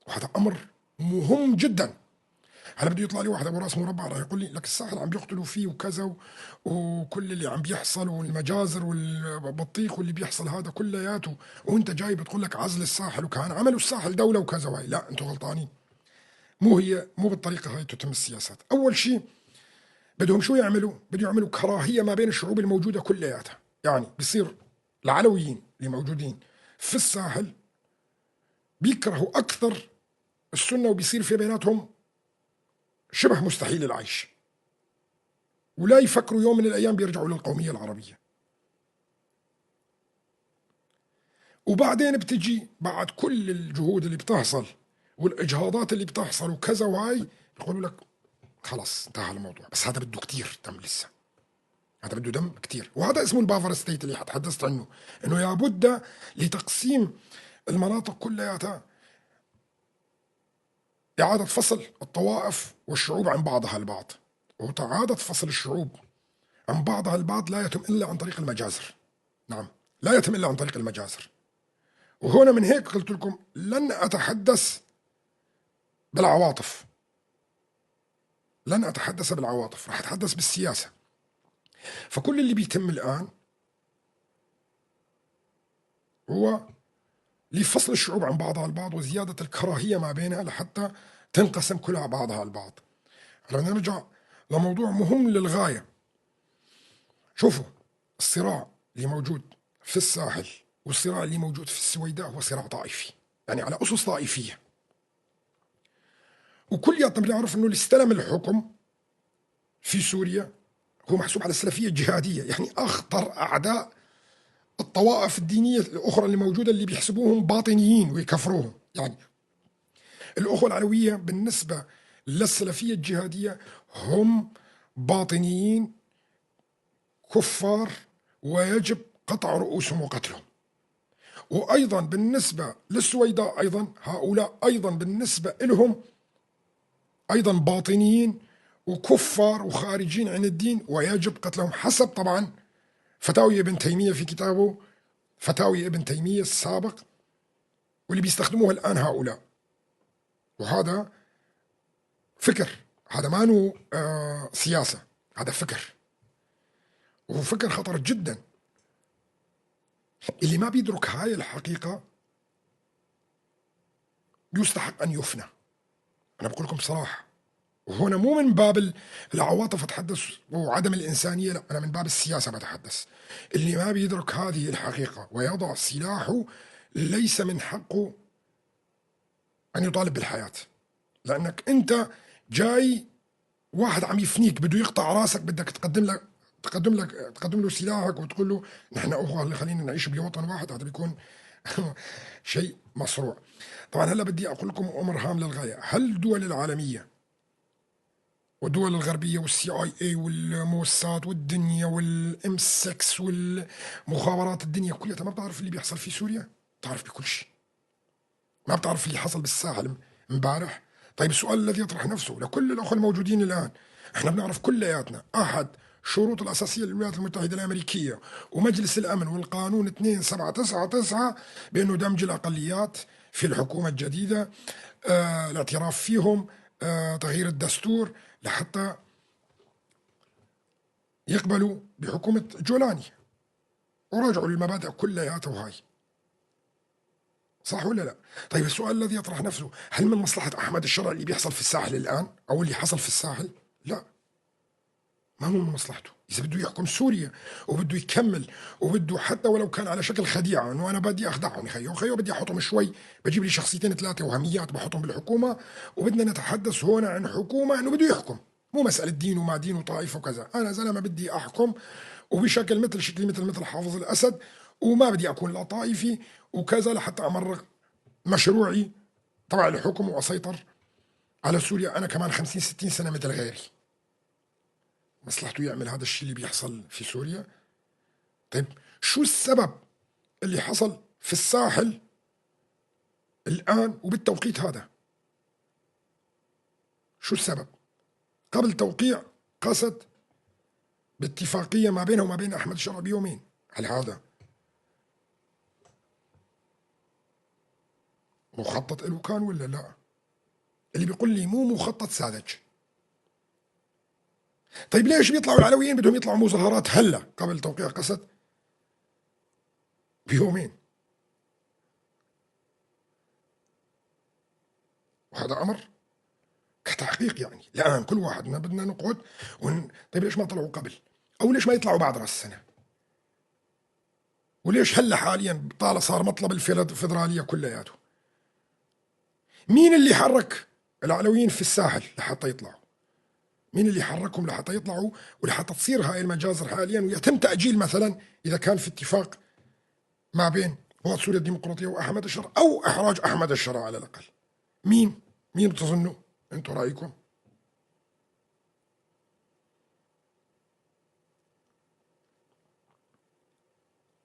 وهذا أمر مهم جدا. هلا بده يطلع لي واحد أبو راس مربع راح يقول لي لك الساحل عم بيقتلوا فيه وكذا وكل اللي عم بيحصل والمجازر والبطيخ واللي بيحصل هذا كلياته، وأنت جاي بتقول لك عزل الساحل وكان عملوا الساحل دولة وكذا وهي. لا أنتم غلطانين، مو بالطريقة هاي تتم السياسات. أول شيء بدهم شو يعملوا؟ بدهم يعملوا كراهية ما بين الشعوب الموجودة كلياتها. يعني بصير العلويين اللي موجودين في الساحل بيكرهوا أكثر السنة، وبيصير في بيناتهم شبه مستحيل العيش، ولا يفكروا يوم من الأيام بيرجعوا للقومية العربية. وبعدين بتجي بعد كل الجهود اللي بتحصل والإجهاضات اللي بتحصل وكذا وهاي، بيقولوا لك خلاص انتهى الموضوع. بس هذا بده كتير دم لسه، هذا بده دم كتير، وهذا اسمه ال buffer state اللي تحدثت عنه، انه لابد لتقسيم المناطق كلياتها إعادة فصل الطوائف والشعوب عن بعضها البعض. وإعادة فصل الشعوب عن بعضها البعض لا يتم إلا عن طريق المجازر. نعم، لا يتم إلا عن طريق المجازر. وهنا من هيك قلت لكم لن أتحدث بالعواطف، لن أتحدث بالعواطف، راح أتحدث بالسياسة. فكل اللي بيتم الآن هو لفصل الشعوب عن بعضها البعض وزيادة الكراهية ما بينها لحتى تنقسم كلها بعضها البعض. هلا بدنا نرجع لموضوع مهم للغاية. شوفوا الصراع اللي موجود في الساحل والصراع اللي موجود في السويداء هو صراع طائفي، يعني على أسس طائفية. وكلياتنا بنعرف انه اللي استلم الحكم في سوريا هو محسوب على السلفية الجهادية، يعني أخطر أعداء الطوائف الدينية الأخرى اللي موجودة اللي بيحسبوهم باطنيين ويكفروهم. يعني الأخوة العلوية بالنسبة للسلفية الجهادية هم باطنيين كفار ويجب قطع رؤوسهم وقتلهم. وأيضا بالنسبة للسويداء أيضا هؤلاء أيضا بالنسبة لهم أيضا باطنيين وكفار وخارجين عن الدين ويجب قتلهم، حسب طبعا فتاوي ابن تيمية في كتابه فتاوي ابن تيمية السابق واللي بيستخدموه الآن هؤلاء. وهذا فكر، هذا ما سياسة، هذا فكر، وهو فكر خطر جدا. اللي ما بيدرك هاي الحقيقة يستحق أن يفنى. أنا بقول لكم بصراحة، وهنا مو من باب العواطف أتحدث وعدم الإنسانية، لا، أنا من باب السياسة بتحدث. اللي ما بيدرك هذه الحقيقة ويضع سلاحه ليس من حقه أن يطالب بالحياة، لأنك أنت جاي واحد عم يفنيك بده يقطع راسك، بدك تقدم له سلاحك وتقول له نحن أخوة خلينا نعيش بوطن واحد، هذا بيكون شيء مصروع. طبعا هلا بدي أقول لكم أمر هام للغاية. هل الدول العالمية والدول الغربية وال CIA والموساد والدنيا وال M6 والمخابرات الدنيا كلها ما بتعرف اللي بيحصل في سوريا؟ بتعرف بكل شيء. ما بتعرف اللي حصل بالساحل امبارح؟ طيب السؤال الذي يطرح نفسه لكل الأخوة الموجودين الآن، احنا بنعرف كلياتنا أحد الشروط الأساسية للولايات المتحدة الأمريكية ومجلس الأمن والقانون 2799 بأنه دمج الأقليات في الحكومة الجديدة، الاعتراف فيهم، تغيير الدستور لحتى يقبلوا بحكومة جولاني، وراجعوا للمبادئ كلياتها وهاي، صح ولا لا؟ طيب السؤال الذي يطرح نفسه، هل من مصلحة أحمد الشرع اللي بيحصل في الساحل الآن أو اللي حصل في الساحل؟ لا، ما هو من مصلحته. إذا بده يحكم سوريا وبده يكمل وبده حتى ولو كان على شكل خديعة، إنه أنا بدي أخدعهم يا خيو خيو، بدي أحطهم شوي، بجيب لي شخصيتين ثلاثة وهميات بحطهم بالحكومة، وبدنا نتحدث هنا عن حكومة إنه بده يحكم، مو مسألة دين وما دين وطائفة وكذا. أنا زلمة بدي أحكم وبشكل مثل شكلي مثل حافظ الأسد، وما بدي أكون لا طائفي وكذا لحتى أمرق مشروعي تبع الحكم وأسيطر على سوريا أنا كمان 50-60 سنة مثل غيري. مصلحته يعمل هذا الشيء اللي بيحصل في سوريا؟ طيب شو السبب اللي حصل في الساحل الآن وبالتوقيت هذا؟ شو السبب؟ قبل توقيع قسد باتفاقية ما بينه وما بين أحمد الشرع بيومين، هل هذا مخطط له كان ولا لا؟ اللي بيقول لي مو مخطط ساذج. طيب ليش بيطلعوا العلويين بدهم يطلعوا مظاهرات هلا قبل توقيع قسد بيومين؟ وهذا أمر كتحقيق يعني الآن كل واحد ما بدنا نقعد طيب ليش ما طلعوا قبل؟ أو ليش ما يطلعوا بعد رأس السنة؟ وليش هلا حاليا طال صار مطلب الفدرالية كلياته؟ مين اللي حرك العلويين في الساحل لحتى يطلعوا؟ مين اللي حركهم لحتى يطلعوا ولحتى تصير هاي المجازر حاليا ويتم تأجيل مثلا إذا كان في اتفاق ما بين قوات سوريا الديمقراطية وأحمد الشرع أو إحراج أحمد الشرع على الأقل؟ مين بتظنوا أنتوا رأيكم؟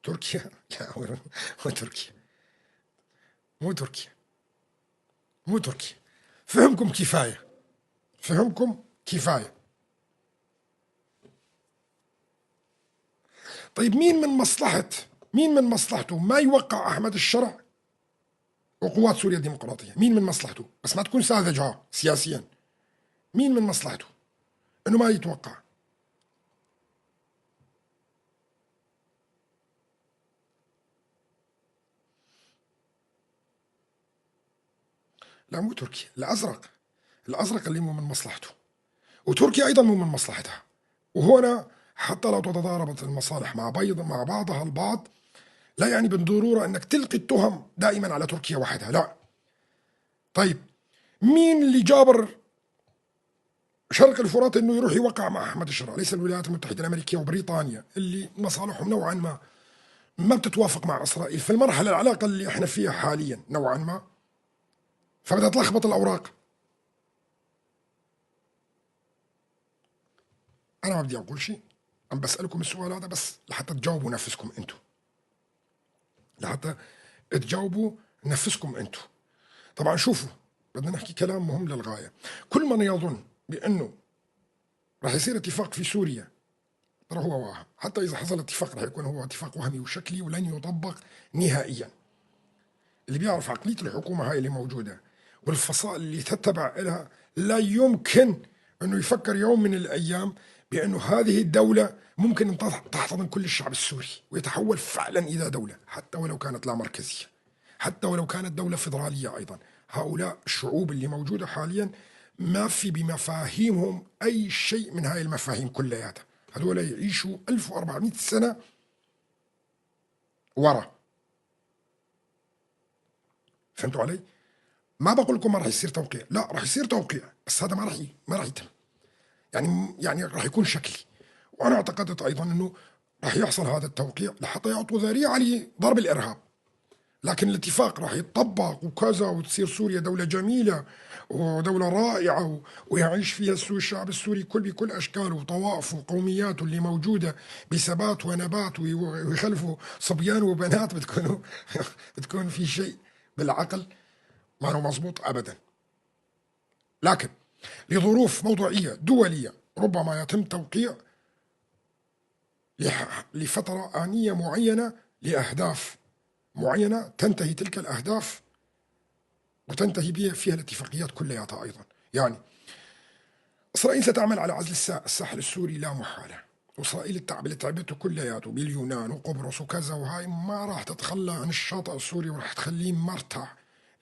تركيا؟ لا، مو تركيا، مو تركيا، مو تركيا. فهمكم كفاية، فهمكم كفاية. طيب مين من مصلحته ما يوقع أحمد الشرع وقوات سوريا الديمقراطية؟ مين من مصلحته؟ بس ما تكون ساذجة سياسيا. مين من مصلحته انه ما يتوقع؟ لا مو تركيا، الأزرق، الأزرق اللي مو من مصلحته، وتركيا أيضا مو من مصلحتها. وهنا حتى لو تتضاربت المصالح مع بعضها البعض، لا يعني بالضرورة أنك تلقي التهم دائما على تركيا وحدها، لا. طيب مين اللي جابر شرق الفرات أنه يروح يوقع مع أحمد الشرع؟ ليس الولايات المتحدة الأمريكية وبريطانيا اللي مصالحهم نوعا ما ما بتتوافق مع إسرائيل في المرحلة العلاقة اللي احنا فيها حاليا نوعا ما، فبدها تلخبط الأوراق. أنا ما بدي أقول شيء، عم بسألكم السؤال هذا بس لحتى تجاوبوا نفسكم أنتم، لحتى تجاوبوا نفسكم أنتم. طبعا شوفوا، بدنا نحكي كلام مهم للغاية. كل من يظن بأنه راح يصير اتفاق في سوريا ترى هو واهم، حتى إذا حصل اتفاق راح يكون هو اتفاق وهمي وشكلي ولن يطبق نهائيا. اللي بيعرف عقلية الحكومة هاي اللي موجودة والفصائل اللي تتبع لها لا يمكن أنه يفكر يوم من الأيام بأنه هذه الدولة ممكن أن تحتضن كل الشعب السوري ويتحول فعلا إلى دولة، حتى ولو كانت لا مركزية، حتى ولو كانت دولة فيدرالية أيضا. هؤلاء الشعوب اللي موجودة حاليا ما في بمفاهيمهم أي شيء من هاي المفاهيم كلياتها. هذول يعيشوا 1400 سنة ورا. فهمتوا علي؟ ما بقول لكم ما راح يصير توقيع، لا راح يصير توقيع، بس هذا ما راح يتم. يعني راح يكون شكلي. وانا اعتقدت ايضا انه راح يحصل هذا التوقيع لحتى يعطوا ذريعه لضرب الارهاب. لكن الاتفاق راح يتطبق وكذا، وتصير سوريا دولة جميلة ودولة رائعة ويعيش فيها الشعب السوري كل بكل أشكاله وطوائفه وقومياته اللي موجودة بثبات ونبات، ويخلفوا صبيان وبنات. بتكون في شيء بالعقل ما هو مظبوط أبدا. لكن لظروف موضوعية دولية ربما يتم توقيع لفترة آنية معينة لأهداف معينة، تنتهي تلك الأهداف وتنتهي فيها الاتفاقيات كلياتها أيضا. يعني إسرائيل ستعمل على عزل الساحل السوري لا محالة. وإسرائيل التعب اللي تعبته كلياته باليونان وقبرص وكذا وهاي ما راح تتخلى عن الشاطئ السوري، وراح تخليه مرتع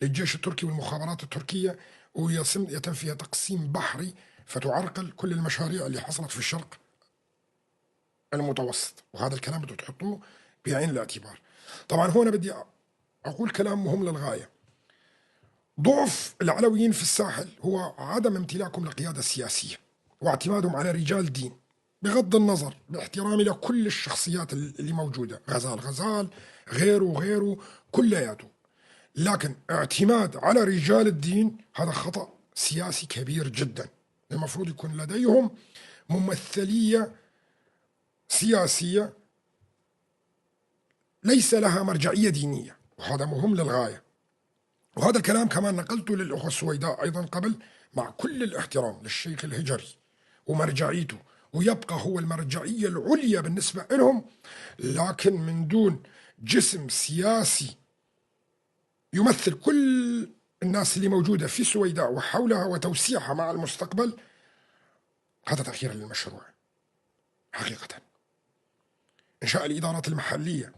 للجيش التركي والمخابرات التركية، ويتم فيها تقسيم بحري فتعرقل كل المشاريع اللي حصلت في الشرق المتوسط. وهذا الكلام بده تحطوه بعين الاعتبار. طبعا هنا بدي أقول كلام مهم للغاية. ضعف العلويين في الساحل هو عدم امتلاكهم لقيادة سياسية واعتمادهم على رجال دين، بغض النظر باحترامي لكل الشخصيات اللي موجودة، غزال غزال غيره غيره كلياته، لكن اعتماد على رجال الدين هذا خطأ سياسي كبير جدا. المفروض يكون لديهم ممثلية سياسية ليس لها مرجعية دينية، وهذا مهم للغاية. وهذا الكلام كمان نقلته للأخوة السويداء أيضا قبل، مع كل الاحترام للشيخ الهجري ومرجعيته، ويبقى هو المرجعية العليا بالنسبة لهم، لكن من دون جسم سياسي يمثل كل الناس اللي موجودة في السويداء وحولها وتوسيعها مع المستقبل، هذا تأخير للمشروع حقيقة. إنشاء الإدارات المحلية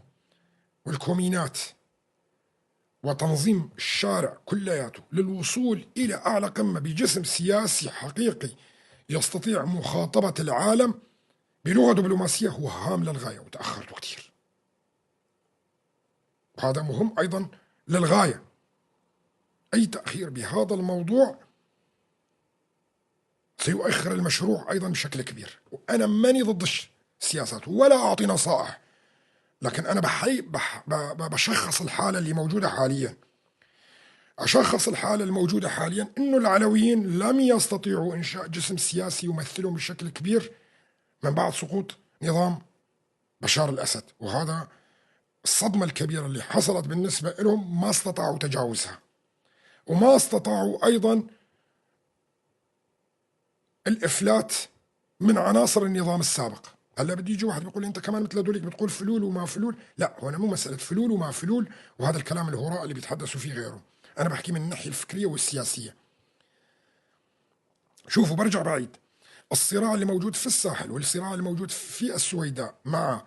والكومينات وتنظيم الشارع كلياته للوصول إلى أعلى قمة بجسم سياسي حقيقي يستطيع مخاطبة العالم بلغة دبلوماسية هو هام للغاية، وتأخرت كثير، وهذا مهم أيضا للغاية. أي تأخير بهذا الموضوع سيؤخر المشروع أيضا بشكل كبير. وأنا ماني ضد السياسات ولا أعطي نصائح، لكن أنا بشخص الحالة اللي موجودة حاليا. أشخص الحالة الموجودة حاليا إنه العلويين لم يستطيعوا إنشاء جسم سياسي يمثلهم بشكل كبير من بعد سقوط نظام بشار الأسد، وهذا الصدمة الكبيرة اللي حصلت بالنسبة لهم ما استطاعوا تجاوزها، وما استطاعوا أيضا الإفلات من عناصر النظام السابق. هلا بدي يجي واحد بيقول انت كمان مثل هذوليك بتقول فلول وما فلول. لا، هو أنا مو مسألة فلول وما فلول وهذا الكلام الهراء اللي بيتحدثوا فيه غيره. أنا بحكي من الناحية الفكرية والسياسية. شوفوا، برجع بعيد، الصراع اللي موجود في الساحل والصراع اللي موجود في السويداء مع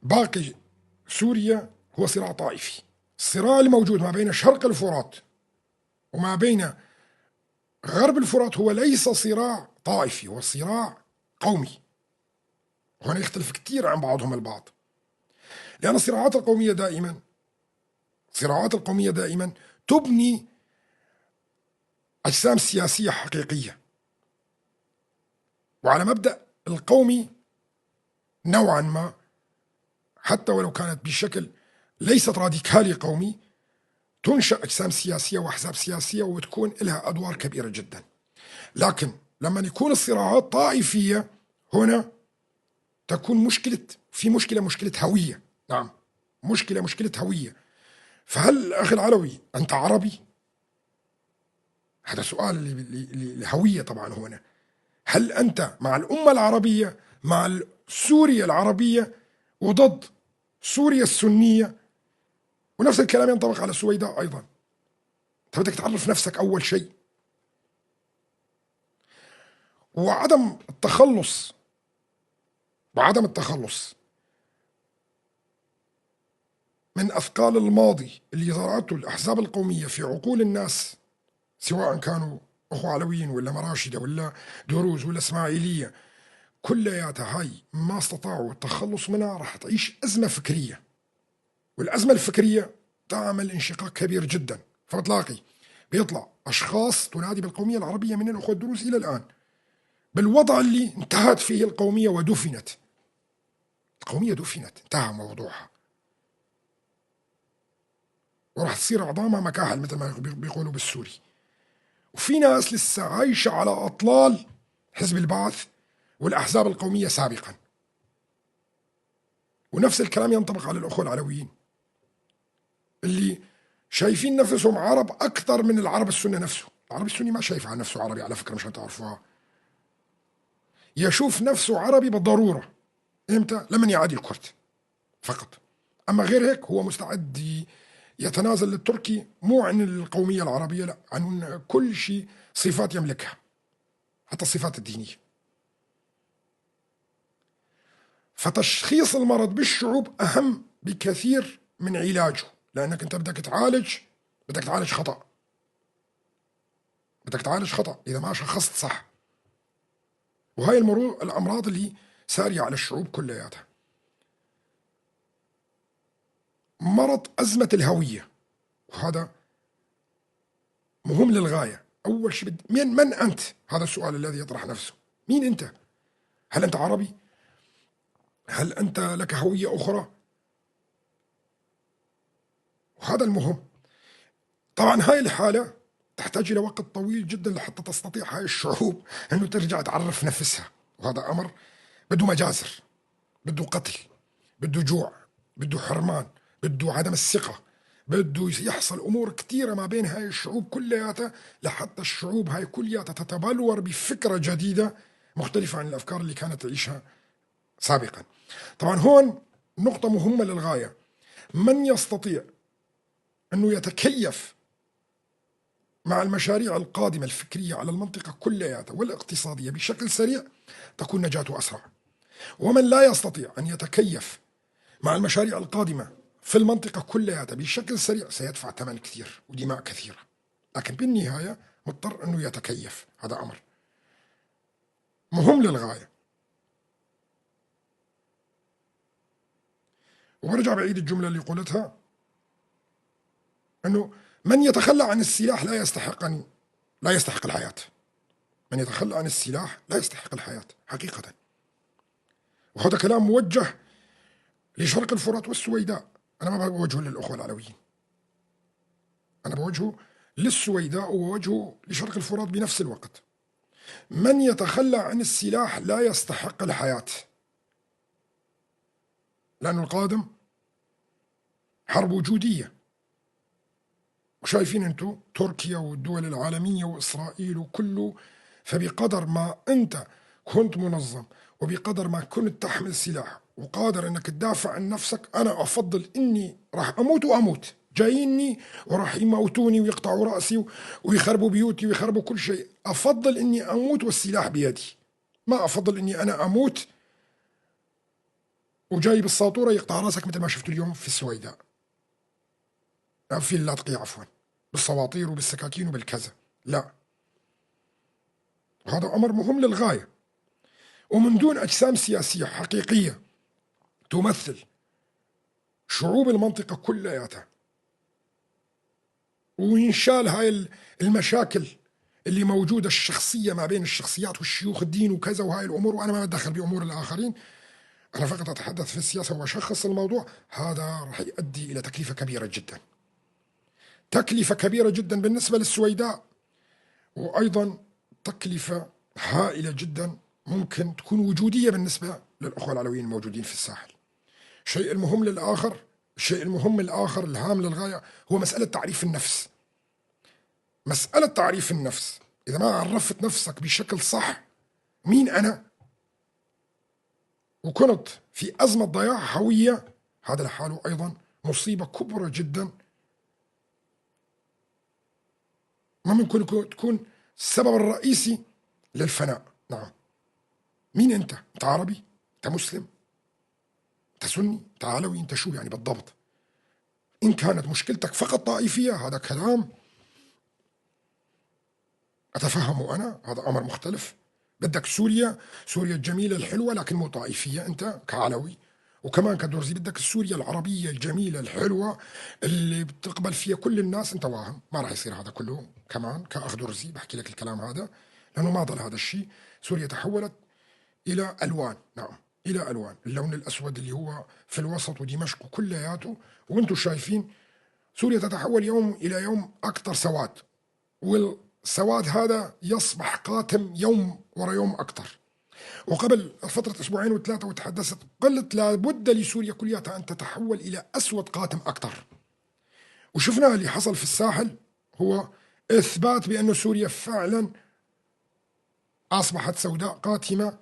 باقي سوريا هو صراع طائفي. الصراع الموجود ما بين شرق الفرات وما بين غرب الفرات هو ليس صراع طائفي، هو صراع قومي. وهنا يختلف كثير عن بعضهم البعض، لأن الصراعات القومية دائما، الصراعات القومية دائما تبني أجسام سياسية حقيقية، وعلى مبدأ القومي نوعا ما، حتى ولو كانت بشكل ليست راديكالي قومي، تنشأ أجسام سياسية وأحزاب سياسية وتكون لها أدوار كبيرة جدا. لكن لما يكون الصراعات طائفية هنا تكون مشكلة، في مشكلة، مشكلة هوية. نعم، مشكلة هوية. فهل أخي العلوي أنت عربي؟ هذا سؤال الهوية طبعا هنا. هل أنت مع الأمة العربية، مع سوريا العربية وضد سوريا السنية؟ ونفس الكلام ينطبق على السويداء أيضا. أنت بدك تعرف نفسك أول شيء. وعدم التخلص، وعدم التخلص من أثقال الماضي اللي زرعته الأحزاب القومية في عقول الناس، سواء كانوا أخوة علويين ولا مراشدة ولا دروز ولا إسماعيلية، كلياتها هاي ما استطاعوا التخلص منها، راح تعيش أزمة فكرية، والأزمة الفكرية تعمل انشقاق كبير جدا. فبتلاقي بيطلع أشخاص تنادي بالقومية العربية من الأخوة الدروز إلى الآن بالوضع اللي انتهت فيه القومية ودفنت. القومية دفنت، انتهى موضوعها، وراح تصير عظامها مكاحل مثل ما بيقولوا بالسوري. وفي ناس لسه عايشة على أطلال حزب البعث والأحزاب القومية سابقا. ونفس الكلام ينطبق على الأخوة العلويين اللي شايفين نفسهم عرب أكثر من العرب السنة نفسه. العرب السني ما شايف على نفسه عربي على فكرة، مش هتعرفوها. يشوف نفسه عربي بالضرورة إمتى؟ لمن يعادي الكرد فقط. أما غير هيك هو مستعد يتنازل للتركي، مو عن القومية العربية، لا، عن كل شيء صفات يملكها، حتى الصفات الدينية. فتشخيص المرض بالشعوب أهم بكثير من علاجه، لأنك أنت بدك تعالج، بدك تعالج خطأ، بدك تعالج خطأ إذا ما شخصت صح. وهي الأمراض اللي سارية على الشعوب كلياتها، مرض أزمة الهوية، وهذا مهم للغاية. أول شيء من أنت؟ هذا السؤال الذي يطرح نفسه. مين أنت؟ هل أنت عربي؟ هل أنت لك هوية أخرى؟ وهذا المهم. طبعا هاي الحالة تحتاج إلى وقت طويل جدا لحتى تستطيع هاي الشعوب أنه ترجع تعرف نفسها، وهذا أمر بده مجازر، بده قتل، بده جوع، بده حرمان، بده عدم الثقة، بده يحصل أمور كثيرة ما بين هاي الشعوب كلياتها لحتى الشعوب هاي كلياتها تتبلور بفكرة جديدة مختلفة عن الأفكار اللي كانت تعيشها سابقا. طبعا هون نقطة مهمة للغاية، من يستطيع أنه يتكيف مع المشاريع القادمة الفكرية على المنطقة كلها والاقتصادية بشكل سريع تكون نجاته أسرع. ومن لا يستطيع أن يتكيف مع المشاريع القادمة في المنطقة كلها بشكل سريع سيدفع ثمن كثير ودماء كثيرة، لكن بالنهاية مضطر أنه يتكيف. هذا أمر مهم للغاية. وبرجع بعيد الجملة اللي قلتها، أنه من يتخلى عن السلاح لا يستحق الحياة. من يتخلى عن السلاح لا يستحق الحياة حقيقة. وهذا كلام موجه لشرق الفرات والسويداء، أنا ما بوجهه للأخوة العلويين، أنا بوجهه للسويداء ووجهه لشرق الفرات بنفس الوقت. من يتخلى عن السلاح لا يستحق الحياة، لأنه القادم حرب وجودية. وشايفين أنتو تركيا والدول العالمية وإسرائيل وكله، فبقدر ما أنت كنت منظم وبقدر ما كنت تحمل سلاح وقادر أنك تدافع عن نفسك، أنا أفضل أني راح أموت وأموت، جاييني وراح يموتوني ويقطعوا رأسي ويخربوا بيوتي ويخربوا كل شيء، أفضل أني أموت والسلاح بيدي، ما أفضل أني أنا أموت وجاي بالساطورة يقطع رأسك مثل ما شفت اليوم في السويداء، في اللاذقية عفوا، بالسواطير وبالسكاكين وبالكذا. لا، هذا أمر مهم للغاية. ومن دون أجسام سياسية حقيقية تمثل شعوب المنطقة كلياتها، وينشال هاي المشاكل اللي موجودة الشخصية ما بين الشخصيات والشيوخ الدين وكذا وهاي الأمور، وأنا ما أتدخل بأمور الآخرين، أنا فقط أتحدث في السياسة وأشخص الموضوع. هذا راح يؤدي إلى تكلفة كبيرة جدا، تكلفة كبيرة جدا بالنسبة للسويداء، وأيضا تكلفة هائلة جدا ممكن تكون وجودية بالنسبة للأخوة العلويين الموجودين في الساحل. الشيء المهم للآخر، الشيء المهم الآخر الهام للغاية، هو مسألة تعريف النفس. مسألة تعريف النفس، إذا ما عرفت نفسك بشكل صح، مين أنا، وكنت في أزمة ضياع هوية، هذا لحاله أيضا مصيبة كبرى جدا، ما ممكن تكون السبب الرئيسي للفناء. نعم، مين أنت؟ أنت عربي؟ أنت مسلم؟ أنت سني؟ أنت علوي؟ أنت شو يعني بالضبط؟ إن كانت مشكلتك فقط طائفية، هذا كلام أتفهمه أنا، هذا أمر مختلف. بدك سوريا، سوريا الجميلة الحلوة، لكن مو طائفية أنت كعلوي، وكمان كدرزي بدك سوريا العربية الجميلة الحلوة اللي بتقبل فيها كل الناس، أنت واهم، ما راح يصير هذا كله. كمان كأخ درزي بحكي لك الكلام هذا، لأنه ما ضل هذا الشيء. سوريا تحولت إلى ألوان، نعم إلى ألوان، اللون الأسود اللي هو في الوسط ودمشق وكلياته، وأنتم شايفين سوريا تتحول يوم إلى يوم أكثر سواد، والسواد هذا يصبح قاتم يوم ورا يوم أكثر. وقبل فترة أسبوعين وثلاثة وتحدثت، قلت لابد لسوريا كلها أن تتحول إلى أسود قاتم أكثر. وشفنا اللي حصل في الساحل هو إثبات بأن سوريا فعلا أصبحت سوداء قاتمة،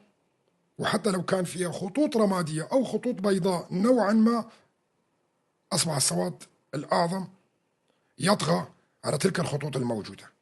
وحتى لو كان فيها خطوط رمادية أو خطوط بيضاء نوعا ما، أصبح السواد الأعظم يطغى على تلك الخطوط الموجودة.